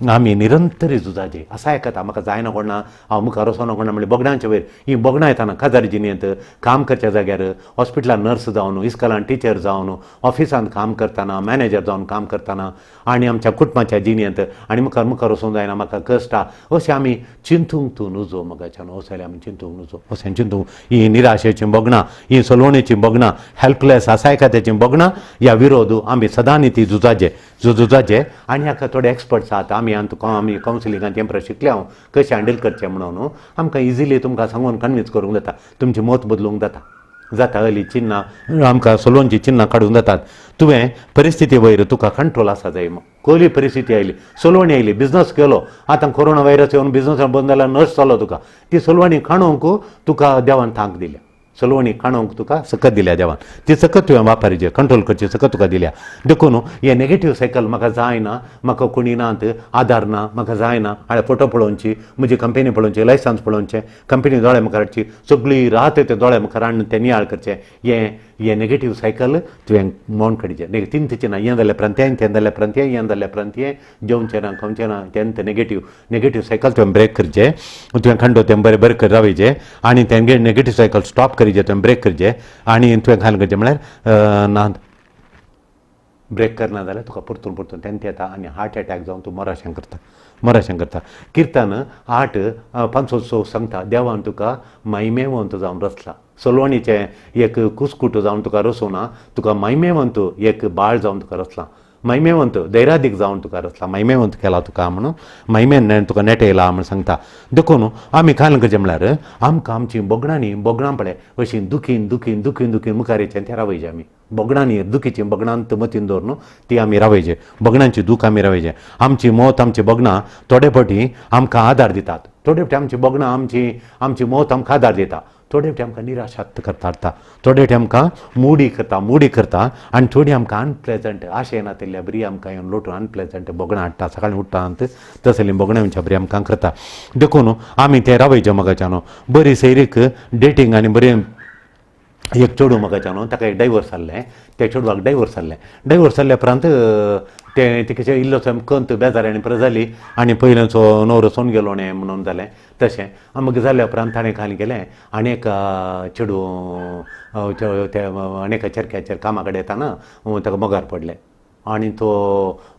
आमी निरंतर झुजाचे. असायकता म्हाका जायना कोणा, हांव मुखार वचना कोणा म्हणल्यार भोगणांचे वयर ही भोगणां येताना काजारी जिणेंत काम करच्या जाग्यार, हॉस्पिटलान नर्स जावन, इस्कॉलान टिचर जावन, ऑफिसांत काम करतना, मॅनेजर जावन काम करतना आनी आमच्या कुटुंबाच्या जिणेंत आनी मुखार मुखार वचूंक जायना म्हाका कश्ट अशें आमी चिंतूंक तूं नुजो मगाच्यान, अशें आमी चिंतूंक नुजो, अशें चिंतूंक. ही निराशेचीं भोगणां, ही सलोवणेचीं भोगणां, हेल्पलेस असायकताचीं भोगणां ह्या विरोध आमी सदांनी ती झुजाचे झुजाचे. आनी हाका थोडे एक्सपर्ट्स आहात, आमी आमी कावन्सिलिंगान तें शिकले हांव कशें हँडल करचें म्हणून आमकां इजिली तुमकां सांगून कन्विन्स करूंक जाता, तुमचें मत बदलूंक जाता जाता. हली चिन्नां आमकां सलोवनचीं चिन्नां काडूंक जातात. तुवें परिस्थिती वयर तुका कंट्रोल आसा जाय. कसली परिस्थिती आयली, सलवणी आयली, बिजनस केलो, आतां कोरोना व्हायरस येवन बिजनस बंद जाल्यार नश्ट जालो तुका, ती सलवणी काडूंक तुका देवान तांक दिल्या, सलवणी काडूंक तुका सकत दिल्या देवान, ती सकत तुवें वापरची, कंट्रोल करची सकत तुका दिल्या. देखून हें नेगेटीव सायकल म्हाका जायना, म्हाका कोणी नात, आदार ना, म्हाका जायना, हांवें फोटो पळोवची, म्हजी कंपनी पळोवची, लायसन्स पळोवचें, कंपनी दोळे मुखार हाडची, सगळी रात ते दोळे मुखार हाडून तें नियाळ करचें. हें हें नेगेटीव सायकल तुवें मोड काडचें. तिनतेचें ना, हें जाल्या उपरांत तें, तें जाल्या उपरांत हें, हें जाल्या उपरांत हें, जेवचें ना, खावचें ना, तें नेगेटीव नेगेटीव सायकल तुवें ब्रेक करचें. तुवें खंडो तें बरें बरें कर रावयचें आनी तेंगे नेगेटीव सायकल स्टॉप करीचे, तुवें ब्रेक करचें आनी तुवें खाल करचें म्हळ्यार ना ब्रेक करना जाल्यार तुका परतून परतून तें येता आनी हार्ट एटॅक जावन तूं मराशें करता, मराशें करता. किर्तन 8 5 6 सांगता, देवान तुका महिमेवंत जावन रचला, सलवणीचें एक कुस्कुट जावन तुका रचूना, तुका महिमेवंत एक बाळ जावन तुका रचला, महिमेवंत धैर्यादीक जावन तुका रचला, महिमेवंत केला तुका म्हणून, महिमेन तुका नेटयला म्हूण सांगता. देखून आमी काल करचें म्हळ्यार आमकां आमची भोगणांनी भोगणां पळय अशीं दुखीन दुखीन दुखीन दुखीन मुखार येचें तें रावयचें. आमी भोगणांनी दुखीचीं भोगणांत मतीन दवर न्हू ती आमी रावयचें, भोगणांची दूख आमी रावयचें. आमची मत आमची भोगणां थोडे फावटी आमकां आदार दितात, थोडे फावटी आमची भोगणां आमची आमची मत आमकां आदार दिता, थोडे फावटी आमकां निराशात करता हाडटा, थोडे फावटी आमकां मुडी करता, मुडी करता आनी थोडी आमकां अनप्लेजंट आशे नातिल्ल्या बरी आमकां येवन लोटून अनप्लेजंट भोगणां हाडटा. सकाळीं उठ्ठा तसलीं भोगणां येवच्या बरी आमकां करता. देखून आमी तें रावयचें मगाच्यान. बरी सैरीक डेटींग आनी बरें एक चेडूं म्हाका न्हू ताका एक डायवर्स जाल्लें, त्या चेडवाक डायवर्स जाल्लें. डायवर्स जाल्ल्या उपरांत तें तिका इल्लोसो कंत बेजार आनी परत जाली आनी पयलेंचो न्हवरो सोन गेलो न्ही म्हणून जालें तशें. मागीर जाल्या उपरांत ताणें खाली केलें आनी एक चेडूं ते आनी एका चरख्याचेर कामा कडेन येताना ताका मोगार पडलें आनी तो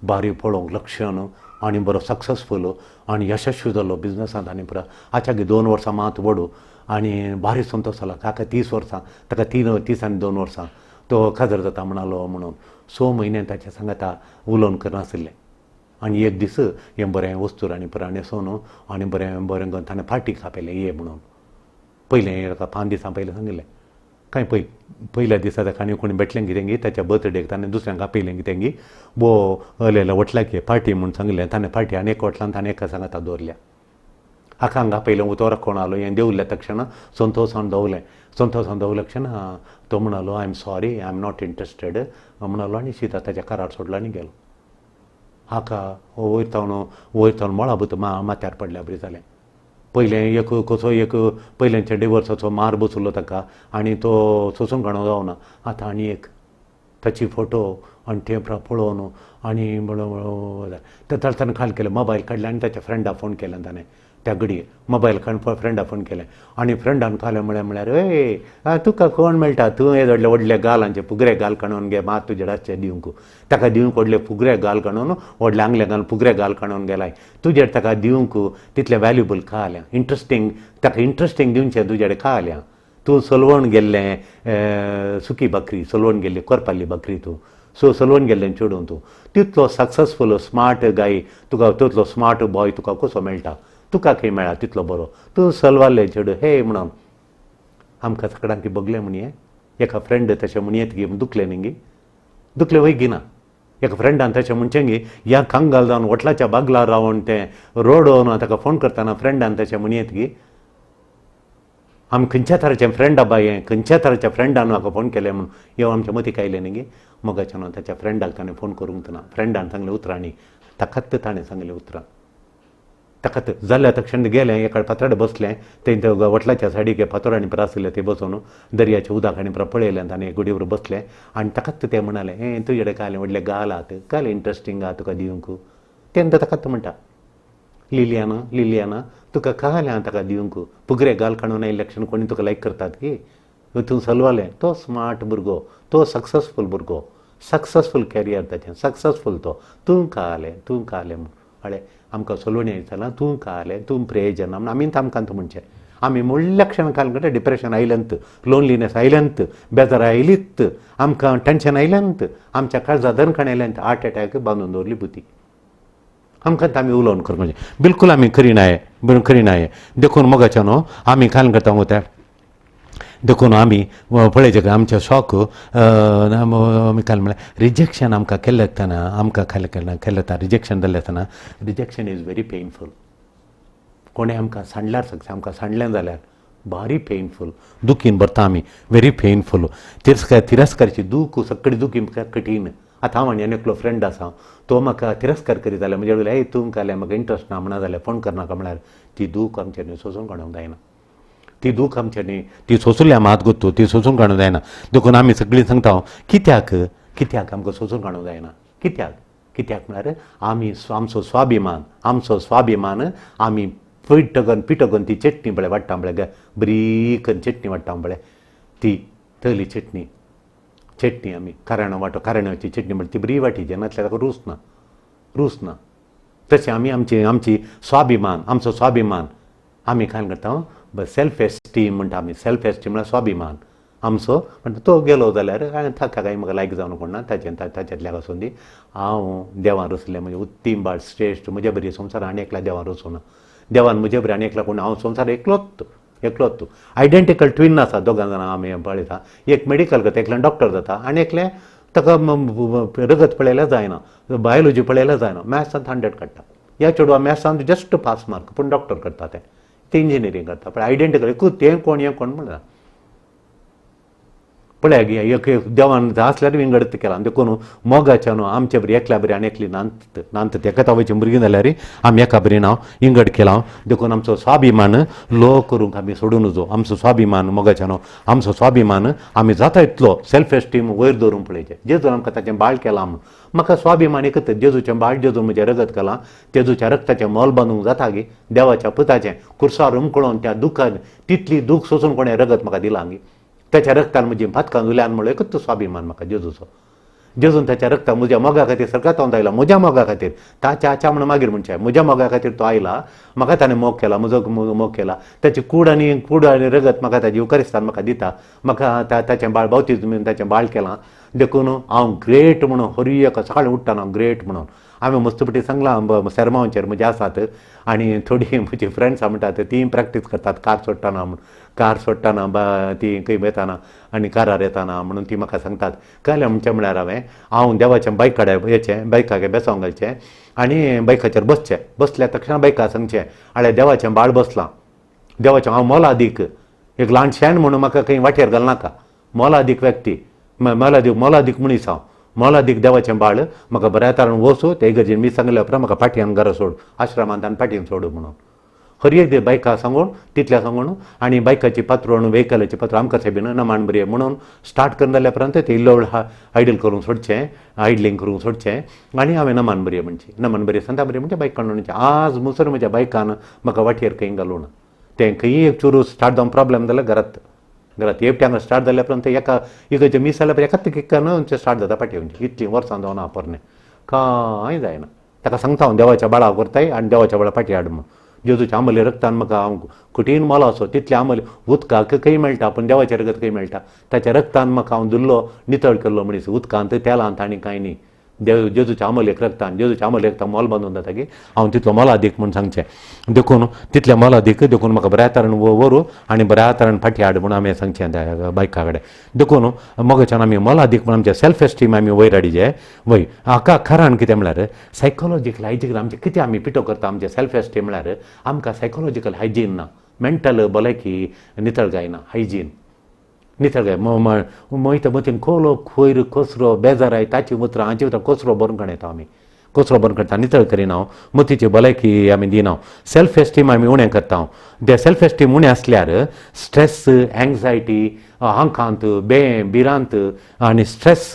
बारीक पळोवंक लक्षण आनी बरो सक्सेसफूल आनी यशस्वी जालो बिजनसांत आनी पुरो आचाकी 2 वर्सां मात व्हडू आनी भारी संतोश जालो. काका 30 वर्सां, ताका 30 आनी 2 वर्सां तो काजार जाता म्हणालो म्हणून 6 म्हयने ताच्या सांगाता उलोवन करनाशिल्लें. आनी एक दीस हें बरें वस्तूर आनी पुरो न्हेसोवन आनी बरें बरें करून ताणें पार्टीक आपयलें ये म्हणून. पयलें ताका 5 दिसां पयलें सांगिल्लें कांय पयल्या दिसा ताका आनी कोणी भेटलें कितें गी ताच्या बर्थडेक ताणें दुसऱ्यांक आपयलें कितें गी बो हलेल्या वटल्याक पार्टी म्हूण सांगिल्लें ताणें पार्टी आनी एक वटल्यान ताणें एका सांगाता दवरल्या. हाका हांगा आपयलें उतोर कोण आलो हें देंवल्या तक्षण संतोशान दवरलें. संतोशान दवरल्या क्षण तो म्हणालो I am sorry, I am not interested म्हणालो आनी शिता ताच्या कारार सोडलो आनी गेलो. हाका वयर थावन वयर थावन मळाबूत माथ्यार पडल्या बरी जालें. पयलें एक कसो एक पयल्याच्या डिवोर्साचो मार बसलो ताका आनी तो सोंसूंक काणो जावना. आतां आनी एक ताची फोटो आनी ते पळोवन आनी ते ताणें खाल केलें, मोबायल काडलें आनी ताच्या फ्रेंडाक फोन केलें ताणें. त्या घडये मोबायल काडून फ्रेंडा फोन केलें आनी फ्रेंडान कालें म्हळें म्हळ्यार ए तुका कोण मेळटा, तूं हे व्हडले व्हडले गालांचे फुगरे गाल काडून घे, मात तुजे आसचे दिवंक ताका दिवंक व्हडले फुगरे गाल काडून व्हडले आंगले घालून फुगरे गाल काडून गेलाय तुजेर, ताका दिवंक तितलें व्हॅल्युबल खाल्या इंट्रस्टींग, ताका इंट्रस्टींग दिवचें तुजें खाल्या. तूं सलवण गेल्लें सुकी भाकरी, सलवण गेल्ली कोरपाल्ली भाकरी तूं सो सलवण गेल्लें चेडूं तूं, तितलो सक्सेसफूल स्मार्ट गाय तुका, तितलो स्मार्ट बॉय तुका कसो मेळटा, तुका खंय मेळ्ळा तितलो बरो, तूं सलवारलें चेडूं हे म्हणून आमकां सगळ्यांक बगलें म्हणये. एका फ्रेंड तशें म्हणयेत गी दुखलें न्ही गी, दुखलें वय ना एका फ्रेंडान तशें म्हणचें गी, ह्या कंगाल जावन वटलाच्या बागलार रावन तें रोडोवन ताका फोन करतना फ्रेंडान तशें म्हणयेत गी, आमी खंयच्या तरेचें फ्रेंड आबा हें, खंयच्या तरेच्या फ्रेंडान म्हाका फोन केलें म्हणून येवन आमच्या मतीक आयलें न्ही गी. मोगाच्यान ताच्या फ्रेंडाक ताणें फोन करूंक ना, फ्रेंडान सांगलें उतरांनी, ताकाच ताणें सांगलें उतरां, ताकाच जाल्या तक्षण गेलें एका फातरार बसलें, थंय वटलाच्या सायडीक फातरांनी परा आशिल्लें थंय बसून दर्याच्या उदक आनी परा पळयलें, ताणें गुडयेर बसलें आनी ताकाच तें म्हणालें हें तुजे कालें व्हडलें गाल आहात, कालें इंट्रस्टींग आहा तुका दिवंक, तेन्ना ताकाच म्हणटा लिलियाना लिलियाना तुका कालें आहा ताका दिवंक, फुगरे गाल काडून आयिल्ले क्षण कोणी तुका लायक करतात की तूं सलवालें, तो स्मार्ट भुरगो, तो सक्सेसफूल भुरगो, सक्सेसफूल कॅरियर ताचें सक्सेसफूल तो, तूं कालें तूं कालें म्हूण हळे आमकां सलोवणी जालां, तूं कालें तूं प्रयोजन म्हूण आमी आमकां म्हणचें. आमी म्हणल्या क्षण काल म्हणटा डिप्रेशन आयल्यांत, लोनलीनेस आयल्यांत, बेजार आयलीत, आमकां टेंशन आयल्यांत, आमच्या काळजा दणकण आयल्यांत, हार्ट एटॅक बांदून दवरली बुती आमकां आमी उलोवन करूंक म्हणजे बिलकूल आमी खरी नाय खरी नाय. देखून मोगाच्या न्हू आमी काल करता वता, देखून आमी पळयचें आमचें शॉक आमी काल म्हळ्यार रिजेक्शन आमकां केल्लें आसतना, आमकां केल्लें केल्लें आसतना रिजेक्शन जाल्लें आसतना, रिजेक्शन is very painful. कोणें आमकां सांडल्यार सक्सेस आमकां सांडलें जाल्यार भारी पेनफूल, दुखीन भरता आमी, व्हेरी पेनफूल, तिरस्कार तिरस्काराची दूख सगळी दुखी कठीण. आतां हांव आनी एकलो फ्रेंड आसा तो म्हाका तिरस्कार करीत जाल्यार म्हणजे वयले ए तूं काल्यार म्हाका इंट्रस्ट ना म्हणा जाल्यार फोन करनाका म्हळ्यार ती दूख आमच्यांनी सोंसून काडूंक जायना, ती दूख आमच्यांनी ती सोंसुल्या मात गोत्तू ती सोंसून काडूंक जायना. देखून आमी सगळीं सांगता कित्याक कित्याक आमकां सोंसून काडूंक जायना, कित्याक कित्याक म्हळ्यार आमी आमचो स्वाभिमान, आमचो स्वाभिमान आमी पिटकन पिटकन ती चटणी पळय वाडटा पळय बरी करून चटणी वाडटा पळय ती तली चटणी चटणी आमी काराणो वांटो काराण्याची चटणी म्हळ्यार ती बरी वांटीची नासल्यार ताका रूच ना रूच ना. तशें आमी आमची आमची स्वाभिमान आमचो स्वाभिमान आमी काय करता सेल्फ एस्टीम म्हणटा आमी, सेल्फ एस्टीम म्हळ्यार स्वाभिमान आमचो म्हणटा तो गेलो जाल्यार ताका कांय म्हाका लायक जावन कोण ना ताचें ताच्यातल्याक आसून दी हांव देवान रचलें म्हणजे उत्तीम बाळ श्रेश्ठ म्हज्या बरी संवसार आनी एकल्या देवान रचूं ना, देवान म्हज्या बरी आनी एकल्या कोण, हांव संवसार एकलोच एकलोच. आयडेंटिकल ट्विन आसा दोगां जाणां आमी पळयता, एक मेडिकल करता, एकल्यान डॉक्टर जाता आनी एकलें ताका रगत पळयल्यार जायना, बायोलॉजी पळयल्यार जायना, मॅथ्सांत 100 काडटा, ह्या चेडवा मॅथ्सांत जस्ट पास मार्क पूण डॉक्टर करता तें, तें इंजिनियरींग करता, पण आयडेंटिकल एकूच तें कोण हें कोण म्हणटा पळया गे एक देवान आसल्यार विंगड केलां. देखून मोगाच्या न्हू आमचे बरी एकल्या बरी आनी एकली नांत नांत एकाच आवयची भुरगीं जाल्यार आमी एका बरी नांव इंगड केलां. देखून आमचो स्वाभिमान लो करूंक आमी सोडूं नजो, आमचो स्वाभिमान मोगाच्या न्हू आमचो स्वाभिमान आमी जाता इतलो सेल्फ एस्टीम वयर दवरूंक पळयचें. जेजून आमकां ताचें बाळ केलां म्हूण म्हाका स्वाभिमान एकच, जेजूचें बाळ जेजून म्हजें रगत केलां, जेजूच्या रक्ताचें मोल बांदूंक जाता गे, देवाच्या पुताचें कुर्सार उमकळोन त्या दुखान तितली दूख सोसून कोणें रगत म्हाका दिलां गे, ताच्या रक्तान म्हजी पातकां धुल्यान म्हणलो एकूच स्वाभिमान म्हाका जेजूचो. जेजून ताच्या रक्ता म्हज्या मोगा खातीर सर्गांत आयला, म्हज्या मोगा खातीर ताच्या आच्या म्हणून मागीर म्हणचें म्हज्या मोगा खातीर तो आयला, म्हाका ताणें मोग केला, म्हजो मोग केला, ताची कूड आनी कूड आनी रगत म्हाका ताजी युकारिस्तान म्हाका दिता, म्हाका ताचें बाळ बावतीज ताचें बाळ केलां, देखून हांव ग्रेट म्हणून हरी एका सकाळीं उठ्ठा हांव ग्रेट म्हणून. हांवें मस्तपटी सांगलां सेरमांवाचेर म्हजे आसात आनी थोडीं म्हजी फ्रेंड्सां म्हणटात तीं प्रॅक्टीस करतात कार सोडटना म्हूण, कार सोडटना बा ती खंय वेताना आनी कारार येताना म्हणून ती म्हाका सांगतात. काल्यां म्हणचें म्हळ्यार हांवें हांव देवाचें बायक काड येचें बायकाक बेसोंक घालचें आनी बायकाचेर बसचें, बसल्या तक्षणा बायका सांगचें आळे देवाचें बाळ बसलां, देवाचें हांव मोलादीक एक ल्हान शेण म्हणून म्हाका खंय वाटेर घालनाका, मोलादीक व्यक्ती मोलादीक मोलादीक मनीस हांव, मोलादीक देवाचें बाळ म्हाका बऱ्या तरान वचूं ते गरजेन मी सांगल्या उपरांत म्हाका पाटयान घरा सोड, आश्रमांत आनी पाटयेन सोडू म्हणून. हर एक बायका सांगून तितल्या सांगून आनी बायकाची पात्रोण व्हेकलाची पात्रोण आमकां सायबीन नमान बरी म्हणून स्टार्ट करून जाल्या उपरांत ते इल्लो आयडल करूंक सोडचें, आयडलिंग करूंक सोडचें आनी हांवें नमान बरी म्हणची, नमान बरी सांता बरी म्हणजे बायक काडून म्हणचें. आज मुसर म्हज्या बायकान म्हाका वाटयेर खंय घालूं ना. तें खंयी एक चुरू स्टार्ट जावन प्रॉब्लेम जाल्यार घरात घरात एकट्यांक स्टार्ट जाल्या उपरांत एका इगर्जे मीस जाल्या उपरांत एकाच किक्कान स्टार्ट जाता पाटी म्हणजे. इतलीं वर्सां जावन हांव पोरणे कांय जायना. ताका सांगता हांव देवाच्या बाळा करताय आनी देवाच्या बाळा पाटी हाड म्हूण. जेजूच्या आंबले रगतान म्हाका हांव कठीण मोलो असो तितले आंबले उदकाक खंय मेळटा पूण देवाचें रगत खंय मेळटा. ताच्या रगतान म्हाका हांव धुल्लो नितळ केल्लो मनीस, उदकांत तेलांत आनी कांय न्ही. देव जेजूच्या आमलेक रगतान, जेजूच्या आमलेक रगतान मोल बांदून जाता की हांव तितलो मोलादीक म्हूण सांगचें. देखून तितलें मोलादीक देखून म्हाका बऱ्या तरेन व्हरू आनी बऱ्या तरेन फाटी हाड म्हूण आमी सांगचें त्या बायका कडेन. देखून मोगाच्यान आमी मोलादीक म्हूण आमचें सेल्फ एस्टीम आमी वयर हाडिजे वय. हाका कारण कितें म्हळ्यार सायकोलॉजिकल हायजीन आमचें कितें आमी पिठो करता आमचें सेल्फ एस्टीम म्हळ्यार आमकां सायकोलॉजिकल हायजीन ना, मेंटल भलायकी नितळ जायना, हायजीन नितळ जाय. मोयता मतीन खोलो कोयर कचरो बेजाराय ताची उतरां हाची उतरां कचरो भरून काडटा आमी, कचरो भरून काडटा, नितळ करिना, मतीची भलायकी आमी दिना, सेल्फ एस्टीम आमी उणें करता. ते सेल्फ एस्टीम उणें आसल्यार स्ट्रेस, एंग्जायटी, आंकांत, बें भिरांत आनी स्ट्रेस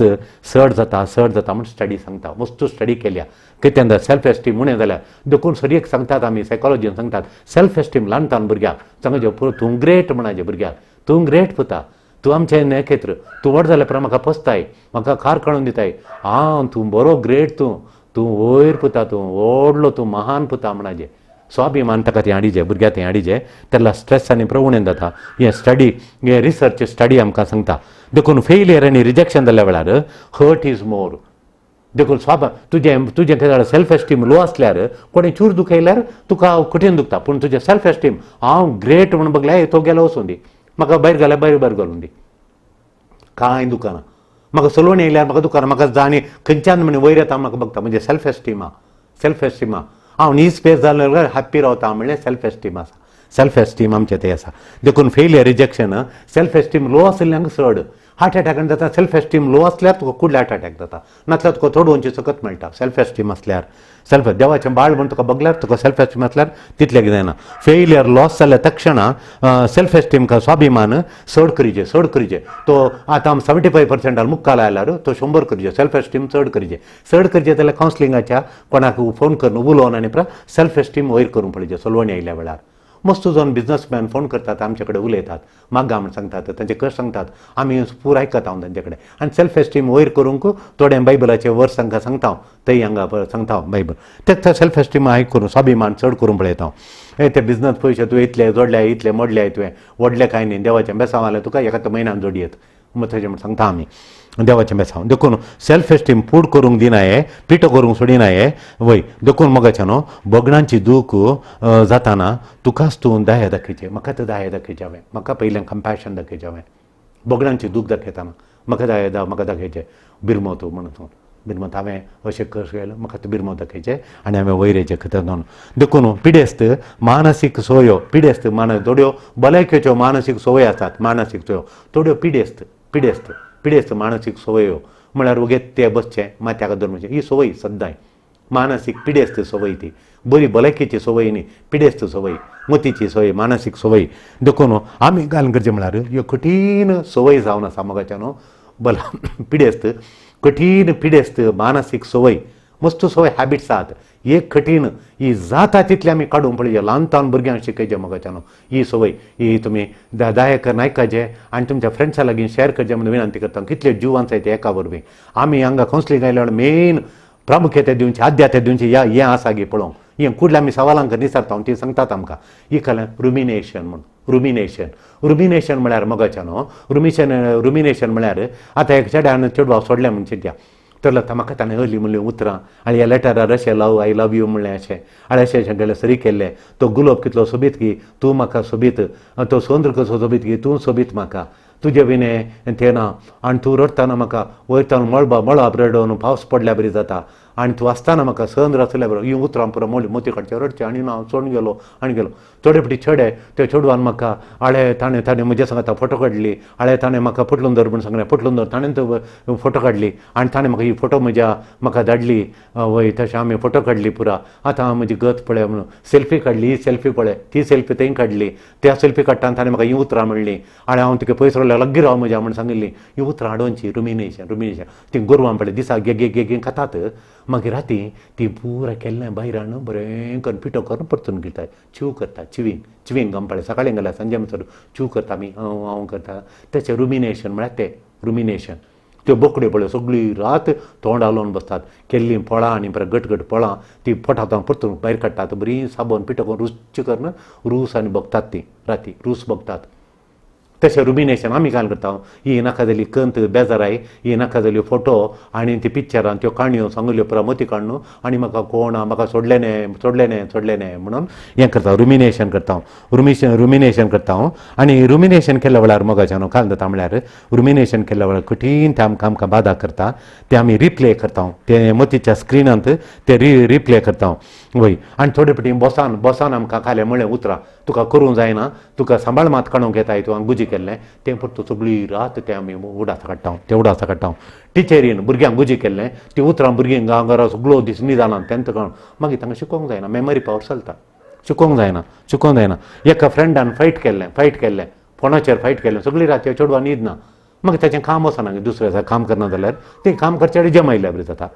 चड जाता, चड जाता म्हूण स्टडी सांगता. वस्तू स्टडी केल्या कितें सेल्फ एस्टीम उणें जाल्यार. देखून सरयेक सांगतात आमी सायकोलॉजीन सांगतात सेल्फ एस्टीम ल्हान ल्हान भुरग्याक सांगचे तूं ग्रेट म्हणाचे भुरग्याक, तूं ग्रेट पुता, तूं आमचें नेखेत्र, तूं व्हड जाल्यार उपरांत म्हाका पोसताय, म्हाका खार काडून दिताय, आं तूं बरो ग्रेट, तूं तूं वयर पुता, तूं व्हडलो, तूं महान पुता म्हणाचे. स्वाभिमान ताका तें हाडिजे भुरग्याक तें हाडिजे तेन्ना स्ट्रेस आनी उणें जाता. हें स्टडी, हें रिसर्च स्टडी आमकां सांगता. देखून फेलियर आनी रिजेक्शन जाल्या वेळार हर्ट is more. देखून स्वाभ तुजें तुजें कितें सेल्फ एस्टीम लो आसल्यार कोणें चूर दुखयल्यार तुका कठीण दुखता, पूण तुजें सेल्फ एस्टीम हांव ग्रेट म्हूण बगल्यार तो गेलो वचूं दी, म्हाका भायर घाल्यार भायर भायर घालूं दी, कांय दुखना, म्हाका सलोवणी येयल्यार म्हाका दुखना, म्हाका जाणी खंयच्यान म्हण वयर येता म्हाका बगता. म्हणजे सेल्फ एस्टीम आहा, सेल्फ एस्टीम आहा. हांव न्ही स्पेस जाल्यार हॅप्पी रावता म्हणल्यार सेल्फ एस्टीम आसा, सेल्फ एस्टीम आमचें तें आसा. देखून failure, rejection, self esteem low आशिल्ल्यांक चड हार्ट एटॅकान जाता. सेल्फ एस्टीम लो आसल्यार तुका कुडले हार्ट एटॅक जाता, नासल्यार तुका थोडोवची सकत मेळटा. सेल्फ एस्टीम आसल्यार, सेल्फ देवाचें बाळ म्हूण तुका बगल्यार तुका सेल्फ एस्टीम आसल्यार तितलें कितें जायना. फेलियर लॉस जाल्यार तक्षणा सेल्फ एस्टीम का स्वाभिमान चड करीचे, चड करीचे. तो आतां 75% मुक्काल आयल्यार तो 100 करीचे, सेल्फ एस्टीम चड करीचे. चड करीचे जाल्यार कावन्सिलिंगाच्या कोणाक फोन करून उलोवन आनी उपरांत सेल्फ एस्टीम वयर करूंक पळयचे. सलवणी आयल्या वेळार मस्त जावन बिजनसमॅन फोन करतात आमचे कडेन उलयतात, माग्गा म्हण सांगतात, तांचे कश्ट सांगतात, आमी पूर आयकता हांव तांचे कडेन. आनी सेल्फ एस्टीम वयर करूंक थोडे बायबलाचे वर्स तांकां सांगता हांव, थंय हांगा सांगता हांव बायबल, ते सेल्फ एस्टीम हाय करूं, स्वाभिमान चड करूंक पळयता हांव. ते बिजनस पयशे तुवें इतले जोडले, इतले मोडले, तुवें व्हडले कांय न्ही, देवाचें बेसांव जाल्यार तुका एका म्हयन्यान जोडयेत तशें म्हण सांगता आमी देवाचें बेसांव. देखून सेल्फ एस्टीम पूड करूंक दिना, हे पिठो करूंक सोडिना हे वय. देखून मोगाचें न्हू भगणांची दूख जाताना तुकाच तूं दया दाखयचें. म्हाका तर दया दाखयचें हांवें, म्हाका पयलें कंपॅशन दाखयचें हांवें. भगणांची दूख दाखयतना म्हाका दया म्हाका दाखयचें, बिरमो तूं म्हणून बिरमत हांवें अशें कर केलें, म्हाका तें बिरमो दाखयचें आनी हांवें वयर येयचें खतर न्हू. देखून पिडेस्त मानसीक सोयो, पिडेस्त मान थोड्यो भलायकेच्यो मानसीक संवय आसात, मानसीक सोयो थोड्यो पिडेस्त, पिडेस्त पिडेस्त मानसीक संवयो म्हळ्यार वगेत ते बसचें माथ्याक धरून म्हणचें, ही संवय सद्दांय मानसीक पिडेस्त संवय, ती बरी भलायकेची संवय न्ही, पिडेस्त संवय, मतीची संवय, मानसीक संवय. देखून आमी घालून करचें म्हळ्यार ह्यो कठीण संवय जावन आसा मोगाच्या न्हू बला पिडेस्त, कठीण पिडेस्त मानसीक संवय, मस्त संवय हॅबिट्स आहात, एक कठीण ही जाता तितली आमी काडूंक पळय. ल्हान ल्हान भुरग्यांक शिकयचें मोगाच्या न्हू ही संवय, ही तुमी दया करून आयकाचे आनी तुमच्या फ्रेंड्सां लागीं शेअर करचें म्हणून विनंती करता. कितले जीव आसाय ते एका वरवीं आमी हांगा कावन्सिलींग आयल्यार मेन प्रामुख्यता दिवची, आद्यता दिवची ह्या हें आसा गे पळोवंक. हें कुडल्या आमी सवालांक निसरता ती सांगतात आमकां. ही कला रुमिनेशन म्हूण, रुमिनेशन, रुमिनेशन म्हळ्यार मोगाच्या न्हू रुमिशन, रुमिनेशन म्हळ्यार आतां एक चेड्यान चेडवाक सोडलें म्हूण चिंत्या, तर म्हाका ताणें हली म्हणलीं उतरां आनी ह्या लेटरार अशें लव I love you म्हणलें अशें आनी अशें अशें केलें सरी केल्लें, तो गुलोब कितलो सोबीत की तूं म्हाका सोबीत, तो सोंद्र कसो सोबीत की तूं सोबीत म्हाका, तुजे विणें तें ना आनी तूं रडटना म्हाका वयतान मळबा मळब रडोवन पावस पडल्या बरी जाता आनी तूं आसतना म्हाका सहन आसल्या बरो ही उतरां पुरो मोली मोती काडचे रडचें आनी ना सोडून गेलो आनी गेलो. थोडे फावटी चेडे त्या चेडवान म्हाका आळे ताणें ताणें म्हज्या सांगाता फोटो काडली, आळे ताणें म्हाका पोटलून धर म्हूण सांगलें, पोटलून धर ताणें तो फोटो काडली आनी ताणें म्हाका ही फोटो म्हज्या म्हाका धाडली. वय तशें आमी फोटो काडली पुरा. आतां हांव म्हजी गत पळय म्हणून सेल्फी काडली, ही सेल्फी पळय, ती सेल्फी थंय काडली. त्या सेल्फी काडटा ताणें म्हाका ही उतरां म्हणलीं, आनी हांव तुका पयस रावल्यार लागीं राव म्हज्या म्हूण सांगिल्लीं. ही उतरां हाडोवची रुमिनेशन रुमिनेशन. तीं गोरवां पळय दिसा गे गे गे गे खातात, मागीर राती ती पुरा केल्लें भायर हाडून बरें करून पिठो करून परतून गिळटाय, च्यू करता, चिवींग चिवींग गम पळय सकाळीं घाल्यार सांजे म्हणसर च्यू करता आमी हांव हांव करता. तेचें रुमिनेशन म्हळ्यार तें रुमिनेशन. त्यो बोकड्यो पळय सगळी रात तोंड हालोवन बसतात, केल्लीं फळां आनी बरें घट घट फळां ती पोटांत परतून भायर काडटात, बरीं साबण पिठो करून रुच करून रूस आनी भोगतात तीं राती रूस भोगतात. तशें रुमिनेशन आमी काल करता. ही नाका जाली कंत बेजाराय, ही नाका जाल्यो फोटो आनी ती पिक्चरां त्यो काणयो सांगल्यो पुरा मोती काडून आनी म्हाका कोण म्हाका सोडलें न्हय सोडलें न्हय सोडलें न्हय म्हणून हें करता, रुमिनेशन करता हांव, रुमिनेशन करता हांव. आनी रुमिनेशन केल्या वेळार मोगाच्यान काल जाता म्हळ्यार रुमिनेशन केल्या वेळार कठीण तें आमकां आमकां बादा करता, तें आमी रिप्ले करता, तें मोतीच्या स्क्रिनांत तें रिप्ले करता. वय आनी थोडे फावटी बॉसान बॉसान आमकां खालें म्हळें उतरां तुका करूंक जायना, तुका सांबाळ मात काडूंक येताय तूं गुजी केल्लें, तें परतून सगळी रात तें आमी उडास काडटा, तें उडास काडटा. टिचरीन भुरग्यांक गुजी केल्लें ती उतरां भुरगीं घरा सगळो दीस न्हिदना तेंत काडून मागीर तांकां शिकोवंक जायना, मेमरी पावर चलता, शिकोवंक जायना शिकोवंक जायना. एका फ्रेंडान फायट केल्लें फायट केल्लें फोनाचेर फायट केल्लें, सगळी रात चेडवान न्हिदना, मागीर ताचें काम वचना, दुसऱ्या दिसा काम करना जाल्यार तें काम करचे जमयल्ल्या बरें जाता.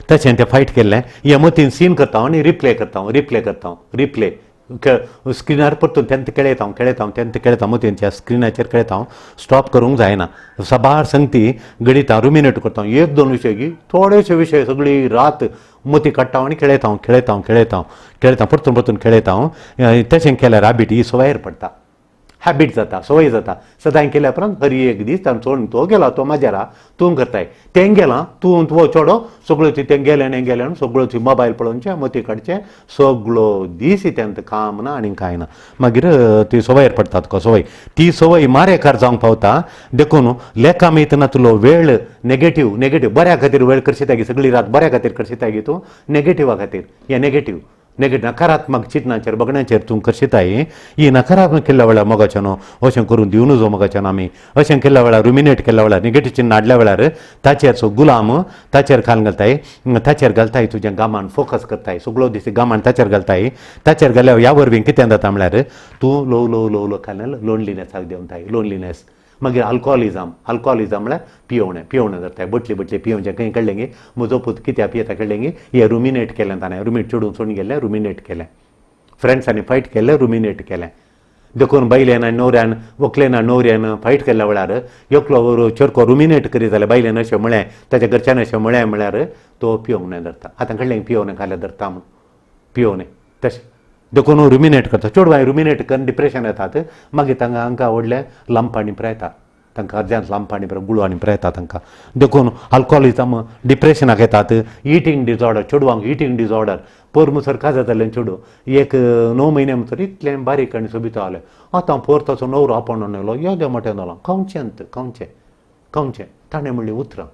तशें तें फायट केल्लें हे मतीन सीन करता आनी रिप्ले करता रिप्ले करता रिप्ले स्क्रिनार परतून तेंत खेळयता हांव खेळयता हांव तेंत खेळयता मतीन त्या स्क्रिनाचेर खेळयता हांव, स्टॉप करूंक जायना. साबार संगती गणितां रुमिनेट करता, एक दोन विशय की थोडेशे विशय सगळी रात मती काडटा आनी खेळयता हांव खेळयता हांव खेळयता हांव खेळयता परतून परतून खेळयता हांव. तशें केल्यार हॅबीट ही सवयर पडटा, हॅबीट जाता, सवय जाता. सदांय केल्या उपरांत हर एक दीस ताणें चोड तो गेला तो माजेरा तूं करताय तें गेलां तूं तो चेडो सगळ्यो ती तें गेलें आनी गेलें सगळ्यो ती मोबायल पळोवचें मती काडचें सगळो दीस तेंत काम ना आनी कांय ना. मागीर ती सवयर पडटा तुका सवय, ती सवय मारेकार जावंक पावता. देखून लेखा मेळतना तुलो वेळ नेगेटीव नेगेटीव बऱ्या खातीर वेळ करशिताय सगळी रात बऱ्या खातीर करशिताय तूं नेगेटिवा खातीर, हें नेगेटीव नेगेटीव नकारात्मक चिंतनाचेर बघण्याचेर तूं करशिताय. ही नकारात्मक केल्ल्या वेळार मोगाच्यानो अशें करून दिवनू जो मोगाच्यान आमी अशें केल्ल्या वेळार रुमिनेट केल्ल्या वेळार नेगेटीव चिन्न हाडल्या वेळार ताचेर सो गुलाम ताचेर खाल घालताय, ताचेर घालताय तुजें गामान फोकस करताय, सगळो दीस गामान ताचेर घालताय. ताचेर घाल्यार ह्या वरवीं कितें जाता म्हळ्यार तूं ल्हव ल्हव ल्हव ल्हव खाल लोनलीनेसाक देंवताय, लोनलीनेस. मागीर अल्कोहोलिजम, अल्कोहोलिजम म्हळ्यार पियोवणें, पियोवणें जाता, बटली बटली पियोवचें खंय कळ्ळें गे म्हजो पूत कित्याक पियेता कळ्ळें गे, हें रुमिनेट केलें ताणें, रुमिनेट चेडून सोडून गेलें रुमिनेट केलें, फ्रेंड्सांनी फायट केलें रुमिनेट केलें. देखून बायलेन आनी न्हवऱ्यान व्हंकलेन आनी न्हवऱ्यान फायट केल्ल्या वेळार एकलो चेरको रुमिनेट करीत जाल्यार बायलेन अशें म्हळें ताच्या घरच्यान अशें म्हळें म्हळ्यार तो पियोवणें धरता. आतां कळ्ळें पियोवणें खाल्यार धरता म्हूण पियोवणें तशें देखून रुमिनेट करता. चेडवां रुमिनेट करून डिप्रेशन येतात, मागीर तांकां हांकां व्हडलें लंप आनी येता, तांकां अर्द्यांत लंप आनी गुळो आनी येता तांकां. देखून अल्कोहोलिजम डिप्रेशनाक येतात. इटींग डिजॉर्डर, चेडवांक इटींग डिजॉर्डर. पोर मुसर काजार जाल्लें चेडूं एक 9 म्हयने म्हणसर इतलें बारीक आनी सोबीत जालें. आतां पोर ताचो न्हवरो आपोवन येयलो, येदें मोठें जालां, खावचें खावचें खावचें ताणें म्हणलीं उतरां,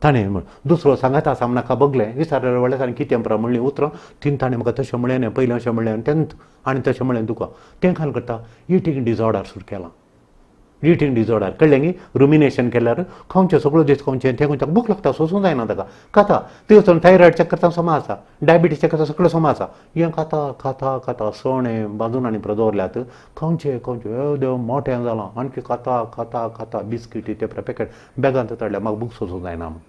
ताणें म्हण दुसरो सांगात आसा नाका बगलें विचारलें व्हडलें ताणें कितें परा म्हणलीं उतरां तीन ताणें म्हाका तशें म्हणलें न्ही पयलें अशें म्हणलें आनी तेंच आनी तशें म्हणलें तुका तें खाल करता. इटींग डिजॉर्डर सुरू केलां, इटींग डिजॉर्डर कळ्ळें गी. रुमिनेशन केल्यार खावचें सगळो दीस खावचें तें खंयच्या भूक लागता सोसूं जायना ताका खाता थंय वचून थायरॉयड चॅक करता समा आसा, डायबिटीज चॅक करता सगळें समा आसा, हें खाता खाता खाता सणे बाजून आनी दवरल्यात खावचें खावचें देव मोठें जालां आणखी खाता खाता खाता बिस्किटी ते पॅकेट बॅगांत चडल्या म्हाका भूक सोसूं जायना म्हूण.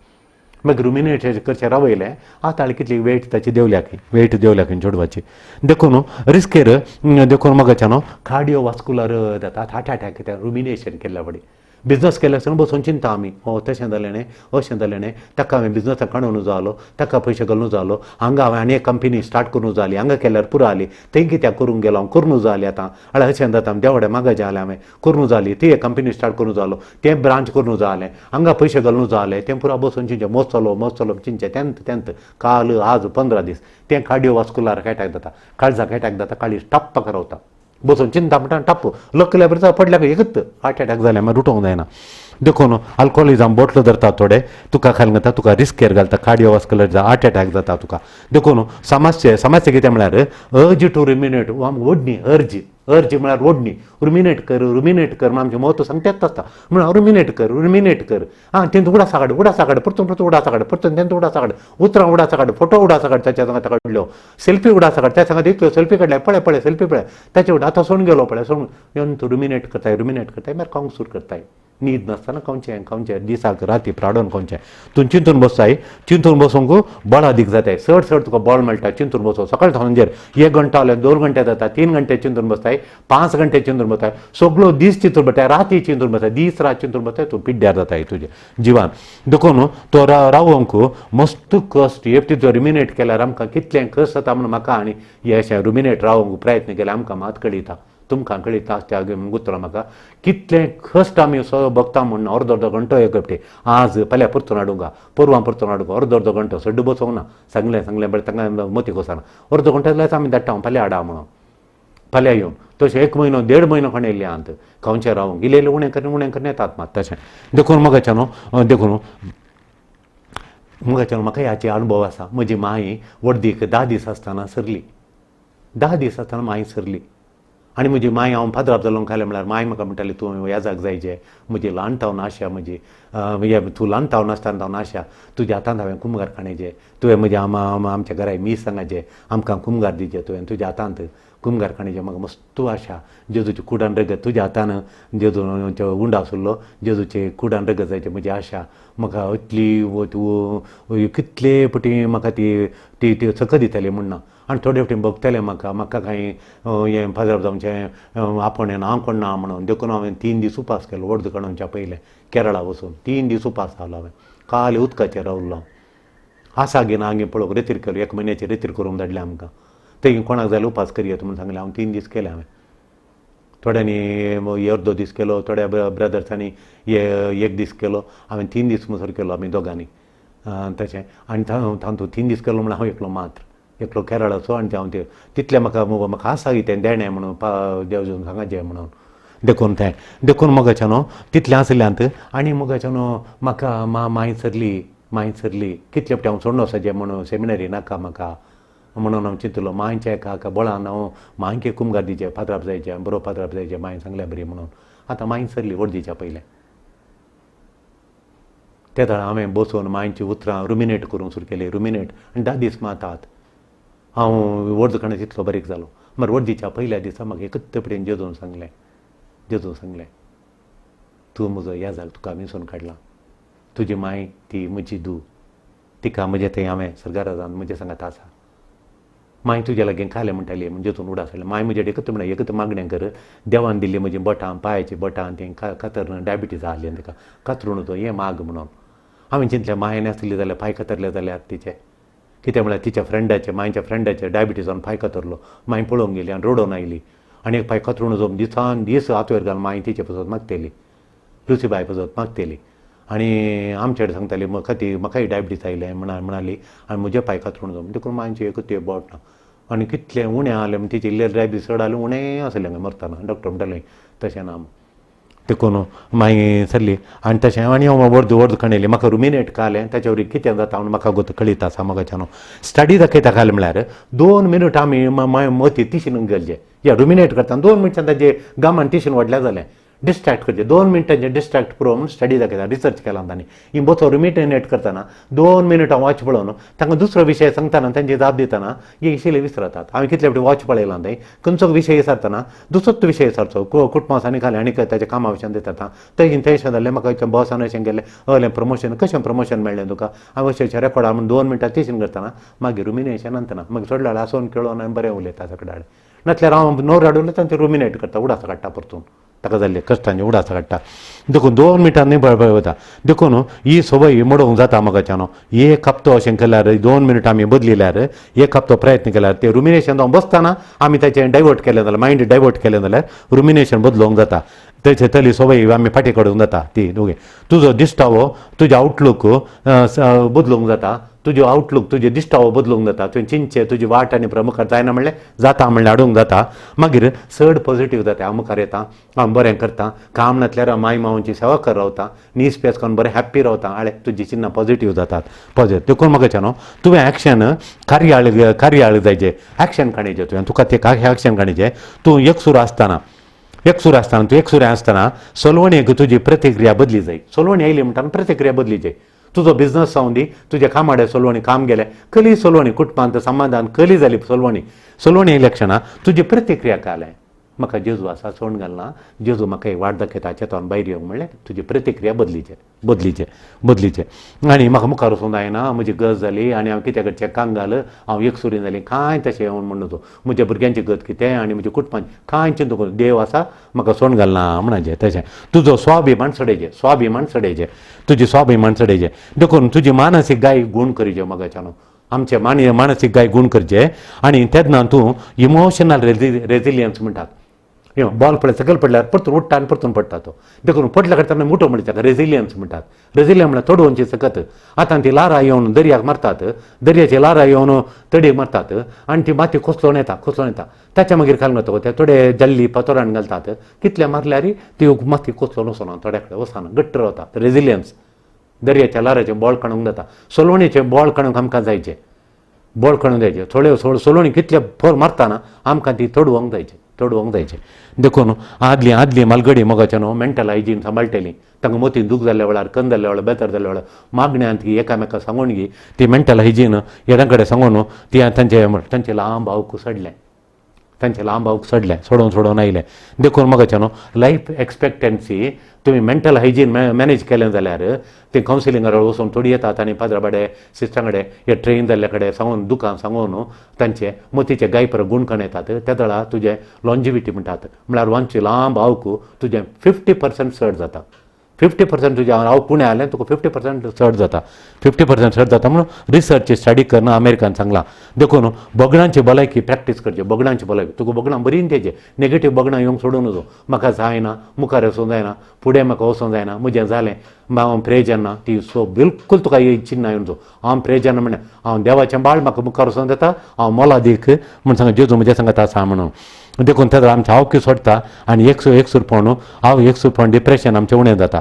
मागीर रुमिनेट करचें रावयलें आतां कितली वेट ताची देंवल्या खंय, वेट देंवल्या खंय चेडवाची. देखून रिस्केर देखून म्हाका न्हू कार्डियो वास्कुलर जाता, हार्ट अटॅक येता रुमिनेशन केल्ल्या फुडें. बिजनस केले आसतना बसून चिंता आमी, हो तशें जालें न्ही अशें जालें न्ही, ताका हांवें बिजनसाक काडून जालो, ताका पयशे घालून जालो, हांगा हांवें आनी एक कंपनी स्टार्ट करूंक जाली, हांगा केल्यार पुरो जाली, थंय कित्याक करूंक गेलो हांव, करूंक जाली आतां आळे अशें जाता देवडे मागाचें जालें हांवें करूंक जाली, ती एक कंपनी स्टार्ट करूंक जालो, तें ब्रांच करूंक जालें, हांगा पयशे घालूंक जाले, तें पुरो बसून चिंतचें मोजतलो मोजतलो चिंतचें तेंत तेंत काल आज 15 दीस तें कार्डियो वास्कुलर अटॅक जाता, काळजाक अटॅक जाता, काळीज टप्प करवता बसून चिंता म्हणटा टप्प लकल्या बरें पडल्या एकच हार्ट अटॅक जालें मागीर उठोवंक जायना. देखून अल्कोहोलिजम बोटलो धरता थोडे तुका खाल घालता, तुका रिस्केर घालता, कार्डियोवास्कुलर हार्ट अटॅक जाता तुका. देखून समस्या समस्या कितें म्हळ्यार अर्ज टू रुमिनेट, ओडणी अर्ज अर्ज म्हळ्यार ओडणी, रुमिनेट कर रुमिनेट कर म्हण आमचें म्हत्व सांगतेच आसता. म्हणून रुमिनेट कर रुमिनेट कर, आं तेंच उडासा काड उडासा काड, परतून परतून उडासा काड, परतून तेंच उडासा काड, उतरां उडासा काड, फोटो उडासा काड, ताच्या सांगात काडल्यो सेल्फी उडासा काड, त्या सांगात इतल्यो सेल्फी काडल्या, पळय पळय सेल्फी पळय, ताचे उड आतां सोडून गेलो पळय सोडून येवन तूं रुमिनेट करताय रुमिनेट करताय, मागीर खावंक सुरू करताय, न्हीद नासतना खावचें खावचें, दिसाक राती प्राडोन खावचें, तूं चिंतून बसताय, चिंतून बसूंक बळ अदीक जाताय, चड चड तुका बळ मेळटा चिंतून बसूं. सकाळ सांजेर 1 घंटो जाल्यार 2 घंटे जाता, 3 घंटे चिंतून बसताय, 5 घंटे चिंतून बसताय, सगळो दीस चिंतून बसताय, राती चिंतून बसताय, दीस रात चिंतून बसताय, तूं पिड्ड्यार जाताय तुजें जिवान. देखून तो रावंक मस्त कश्ट एक तिचो रुमिनेट केल्यार आमकां कितलें कश्ट जाता म्हूण म्हाका आनी हे अशें रुमिनेट रावंक प्रयत्न केल्यार आमकां मात कळयता, तुमकां कळयता आसता गुत्र म्हाका कितलें कश्ट आमी सो बगता म्हूण अर्दो अर्दो घंटो एक फावटी आज फाल्यां परतून हाडूंक परवां परतून हाडूंक अर्दो अर्दो घंटो सड्ड बसोवंक ना, सांगलें सांगलें बरें तांकां मतीक वचना, अर्दो घंटो जाल्यार आमी धाडटा हांव फाल्यां हाडा म्हणून, फाल्यां येवन तशें 1 म्हयनो 1.5 म्हयनो कोणें येयल्लें आंत खावचें रावंक इल्लें इल्लें उणें करून उणें करून येतात मात तशें. देखून मगाच्या न्हू देखून मगाच्या म्हाका ह्याचे अणभव आसा. म्हजी माई वर्दीक 10 दीस आसतना सरली, 10 दीस आसतना माई सरली आनी म्हजी माय हांव फादराप जालो खालें म्हळ्यार माय म्हाका म्हणटाली तूं याजाक जायचे, म्हजी ल्हान तावन आशा म्हजी, तूं ल्हान तावन आसतना तावन आशा, तुज्या हातांत हांवें कुमगार खाणायचे, तुवें म्हज्या आमच्या घरा मीस सांगाचें आमकां कुमगार दिवचें, तुवें तुज्या हातांत कुमगार खाणायचें म्हाका मस्तू आशा, जेजूची कुडान रगत तुज्या हातान जेजूचो उंडो आसलो जेजूचे कुडान रगत जायचें म्हजी आशा, म्हाका इतली तूं कितले पटी म्हाका ती ती ती सक दिताली म्हण ना. आनी थोडे फावटी भोगतालें म्हाका म्हाका कांय हें फादर जावचें आपोवणें ना हांव कोण ना म्हणून. देखून हांवें 3 दीस उपास केलो वर्द काडूनच्या पयलें केरळा वचून 3 दीस उपास जालो हांवें, काल उदकाचेर रावलो आसा गे ना गे पळोवंक रेतीर केलो, 1 म्हयन्याची रेतीर करूंक धाडलें आमकां, थंय कोणाक जाल्यार उपास करयेत म्हणून सांगलें, हांव 3 दीस केले हांवें, थोड्यांनी अर्दो दीस केलो, थोड्या ब्रदर्सांनी 1 दीस केलो, हांवें 3 दीस म्हणसर केलो आमी दोगांनी तशें. आनी तातूंत 3 दीस केलो म्हणून हांव एकलो मात्र एकलो केरळाचो आनी हांव ते तितलें म्हाका म्हाका आसा कितें देणें म्हणून देव सांगाचें म्हणून देखून तें देखून मगाच्या न्हू तितलें आसल्यांत. आनी मगाच्या न्हू म्हाका माय सरली माय सरली कितले फावटी हांव सोडून वचपाचें म्हणून सेमिनरी नाका म्हाका म्हणून हांव चिंतलो मांयच्या एका बळान हांव मांयके कुमगार दिवचें फादराप जायचें बरो फादराप जायचें मांय सांगल्या बरी म्हणून. आतां मांय सरली वर्दीच्या पयलें ते वेळार हांवें बसून मांयची उतरां रुमिनेट करूंक सुरू केली, रुमिनेट आनी 10 दीस मातात हांव वर्द काडून तितलो बारीक जालो. मागीर वर्दीच्या पयल्या दिसा म्हाका एकच तपडेन जेजून सांगलें, जेजून सांगलें तूं म्हजो याजाक तुका विंचून काडला, तुजी माय ती म्हजी धूव, तिका म्हजे थंय हांवें सरकारान म्हजे सांगात आसा, माय तुज्या लागीं खालें म्हणटाली म्हण जेजून उडास हाडलें, माय म्हजे एकच म्हणटा एकच मागणें कर, देवान दिल्ली म्हजी बोटां पांयाची बोटां तीं कातरून डायबिटीज आहली आनी तिका कातरून तो हें माग म्हणून. हांवें चिंतलें माय नासली जाल्यार पांय कातरले जाल्यार तिचें कितें म्हळ्यार तिच्या फ्रेंडाचे मांयच्या फ्रेंडाचे डायबिटीजान पांय कातरलो, माय पळोवंक गेली आनी रडोवन आयली आनी एक पांय कातरून वचून दिसान दीस हातवेर घालून माय तिचे पसत मागतली लुसीबाय पसत मागतली आनी आमचे कडेन सांगताली म्हाका ती म्हाकाय डायबिटीज आयलें म्हणाली आनी म्हजे पांय कातरून जावन देखून मांयचें एकूच तें बोट ना आनी कितलें उणें आसलें म्हण तिचें इल्लें डायबिटीज चड आसलें उणें आसलें मरतना डॉक्टर म्हणटालें तशें ना देखून मागीर सरली. आनी तशें आनी हांव वर्द वर्द खणयली म्हाका रुमिनेट कालें ताचे वरी कितें जाता म्हूण म्हाका गोत कळीत आसा म्हाका न्हू स्टडी दाखयता काल म्हळ्यार 2 मिनट आमी मती तिशीन गरजे या रुमिनेट करता 2 मिनटां ताजे गामान तिशीन व्हडल्या जालें डिस्ट्रॅक्ट करचें 2 मिनटांचें डिस्ट्रॅक्ट पुरो म्हूण स्टडी दाखयता रिसर्च केला तांणी ही बसो रुमिनेट करतना 2 मिनटां वॉच पळोवन तांकां दुसरो विशय सांगतना तांची जाप दितना हे इशिले विसरतात. हांवें कितले फावटी वॉच पळयलां थंय खंयचो विशय विचारतना दुसरोच विशय विचारचो कुटुंबांनी खालें आनी ताच्या कामा विशयान दितात थंय थंय जालें म्हाका बॉसान अशें गेलें हलें प्रमोशन कशें प्रमोशन मेळ्ळें तुका हांव अशें रेकॉर्डा म्हूण 2 मिनटां तिशीन करतना मागीर रुमिनेशन अंतना मागीर चडल्या आसोन खेळोन आनी बरें उलयता सगळ्या नातल्यार हांव नवर हाडून तांचें रुमिनेट करता उडास काडटा परतून ताका जाल्ले कश्टांचे उडास काडटा देखून 2 मिनटांनी बळ वता. देखून ही संवय मोडोवंक जाता म्हाका न्हू एक हप्तो अशें केल्यार 2 मिनटां आमी बदलिल्यार एक हप्तो प्रयत्न केल्यार ते रुमिनेशन जावन बसतना आमी ताचें डायवर्ट केलें जाल्यार मायंड डायवर्ट केलें जाल्यार रुमिनेशन बदलोवंक जाता तेचे तली संवय आमी फाटी काडूंक जाता ती दोगी तुजो दिश्टावो तुजो आउटलूक बदलूंक जाता. तुज्यो आवटलूक तुजे दिश्टावो बदलूंक जाता. तुवें चिंतचें तुजी वाट आनी प्रमुखार जायना म्हणलें जाता म्हणलें हाडूंक जाता. मागीर चड पॉझिटीव जाता. हांव मुखार येता, हांव बरें करता, काम नासल्यार हांव माय मावची सेवा कर रावता, नीस पेस करून बरें हॅप्पी रावता. आळे तुजी चिन्नां पॉझिटीव जातात पॉझिटीव. देखून म्हाका न्हू तुवें एक्शन कार्याळ कार्याळ जायचे एक्शन काडचें तुवें तुका ते एक्शन काडचें. तूं एकसूर आसतना एकसूर आसतना तूं एकसुरें आसतना सलवणेक तुजी प्रतिक्रिया बदली जाय. सलवणी आयली म्हणटा प्रतिक्रिया बदली जाय. तुजो बिजनस जावं दी, तुज्या कामाडे सलवणी काम गेलें कली सलवणी कुटुंबांत समाधान कली जाली सलवणी सलवणी आयल्या क्षणा तुजी प्रतिक्रिया कालें म्हाका जेजू आसा सोण घालना, जेजू म्हाका एक वाट दाखयता चेतोन भायर येवंक म्हणलें तुजी प्रतिक्रिया बदलीचे बदलीचे बदलीचे. आनी म्हाका मुखार वचूंक जायना, म्हजी गज जाली आनी हांव कित्याक करचें कांगाल, हांव एकसुरी जाली कांय तशें येवन म्हणून तूं म्हज्या भुरग्यांची गत कितें आनी म्हज्या कुटुंबांची कांय चिंतूंक देव आसा म्हाका सोण घालना म्हणचें. तशें तुजो स्वाभिमान चडयचें स्वाभिमान चडयचें तुजी स्वाभिमान चडयचें. देखून तुजी मानसीक गाय गूण करचे म्हाका न्हू आमचे मानसीक गाय गूण करचे. आनी तेन्ना तूं इमोशनल रेजिलियन्स म्हणटात. बॉल पडल्यार सकयल पडल्यार परतून उठ्ठा आनी परतून पडटा तो. देखून पडल्या खातीर मोटो म्हणटा ताका रेजिलियन्स म्हणटात. रेजिलियन्स म्हणल्यार तोडोवची सकत. आतां ती लारां येवन दर्याक मारतात, दर्याची लारां येवन तडयेक मारतात आनी ती माती कोसळून येता कोसळून येता. ताच्या मागीर घालून वता ते थोडे जल्ली पतोरान घालतात, कितले मारल्यार ती माती कोसळून वचना, थोड्या कडेन वचना, घट्ट रावता. रेजिलियन्स दर्याच्या लाराचें बॉल काडूंक जाता. सलवणीचें बॉल काडूंक आमकां जायचें, बॉल काडूंक जायचें. थोडे सलवणी कितले फोर मारतना आमकां ती तोडवंक जायचें तोडवंक जायचें. देखून आदली आदली मालगडी मोगाचें न्हू मेंटल हायजीन सांबाळटली. तांकां मोतीन दूख जाल्ल्या वेळार कन जाल्ल्या वेळार बेजार जाल्ल्या वेळार मागण्यांत ती एकामेका सांगून गी ती मेंटल हायजीन हेरां कडेन सांगून ती तांचे तांचे लांब भावक सडलें तांचे लांब भावक सडलें सोडोवन सोडोवन आयलें. देखून मोगाचें न्हू लायफ एक्सपेक्टन्सी तुमी मेंटल हायजीन मॅनेज केलें जाल्यार ते कावन्सिलिंगार वचून थोडी येतात आनी पाद्रा बाडे सिस्टरा कडेन हे ट्रेन जाल्ल्या कडेन सांगून दुकान सांगून तांचे मोतीचे गाय परत गूण कण येतात. त्या वेळार तुजें लॉन्जिविटी म्हणटात म्हळ्यार वांची लांब आवक तुजें 50% चड जाता. 50% तुजें हांव पुणे आयलें तुका 50% चड जाता. 50% चड जाता म्हणून रिसर्च स्टडी करून अमेरिकान सांगलां. देखून बगणांची भलायकी प्रॅक्टीस करची. बगणांची भलायकी तुका बगणां बरीं तेजे नेगेटीव बगणां येवंक सोडूं नजो. म्हाका जायना, मुखार वचूंक जायना, फुडें म्हाका वचूंक जायना, म्हजें जालें, हांव प्रेजन ना, ती सो बिलकूल तुका ही चिन्नां येवन जो हांव प्रेजन म्हणलें हांव देवाचें बाळ म्हाका मुखार वचूंक जाता, हांव मोलादीक म्हूण सांग जेजू म्हज्या सांगता आसा म्हणून. देखून तेन्ना आमचें आवकी सोडटा आनी एकसूरपण हांव एकसूरपण डिप्रेशन आमचें उणें जाता.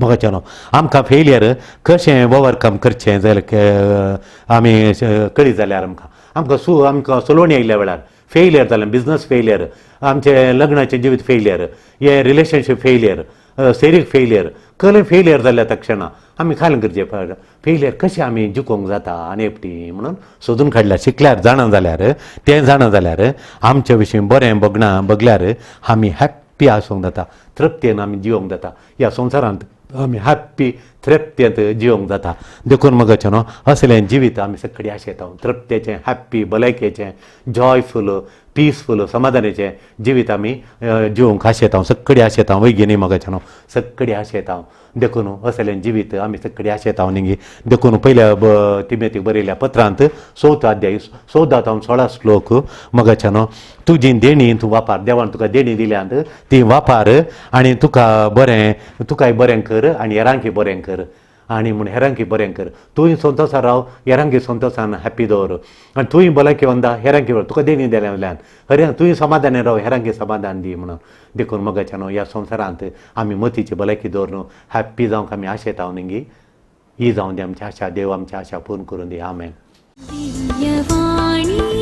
मोगाचें न्हू आमकां फेलियर कशें ओवरकम करचें जाल्यार आमी कळी जाल्यार आमकां आमकां आमकां सलोवणी आयिल्ल्या वेळार फेलियर जालें, बिजनस फेलियर, आमचें लग्नाचें जिवीत फेलियर, हें रिलेशनशीप फेलियर, शरीर फेलियर, कसलें फेलियर जाल्ल्या त्या क्षणा आमी खालें करचें फेलियर कशें आमी जिखोवंक जाता आनी एकटी म्हणून सोदून काडल्यार शिकल्यार जाणा जाल्यार तें जाणा जाल्यार आमचे विशीं बरें बगना बगल्यार आमी हॅप्पी आसूंक जाता, तृप्तेन आमी जिवोंक जाता. ह्या संवसारांत आमी हॅप्पी तृप्तेंत जिवोंक जाता. देखून मगचें न्हू असलें जिवीत आमी सगळीं आशेता तृप्तेचें, हॅप्पी, भलायकेचें, जॉयफूल, पीसफूल, समाधानाचें जिवीत आमी जिवोंक आशेता, सगळीं आशेता. वैगिनी मगचें न्हू सगळीं आशेता. देखून असलें जिवीत आमी सगळीं आशेता न्ही. देखून पयल्या तिमेतीक बरयल्या पत्रांत 4 अध्याय 14 जावन 16 श्लोक मगचें न्हू तुजी देणी तूं वापार, देवान तुका देणी दिल्यांत ती वापार आनी तुका बरें तुकाय बरें कर आनी हेरांकी बरें कर आनी म्हूण हेरांकी बरें कर. तूंय संतोसान राव, हेरांकी संतोसान हॅप्पी दवर आनी तूंय भलायकी वंदा हेरांकी तुका देणी दिल्या वयल्यान हरे तूंय समाधानी राव, हेरांकी समाधान दी म्हणून. देखून मगाच्या न्हू ह्या संवसारांत आमी मतीची भलायकी दवरून हॅप्पी जावंक आमी आशेता न्ही. ही जावं दी आमची आशा, देव आमची आशा पूर्ण करून दी. आमेन. दिव्यवाणी.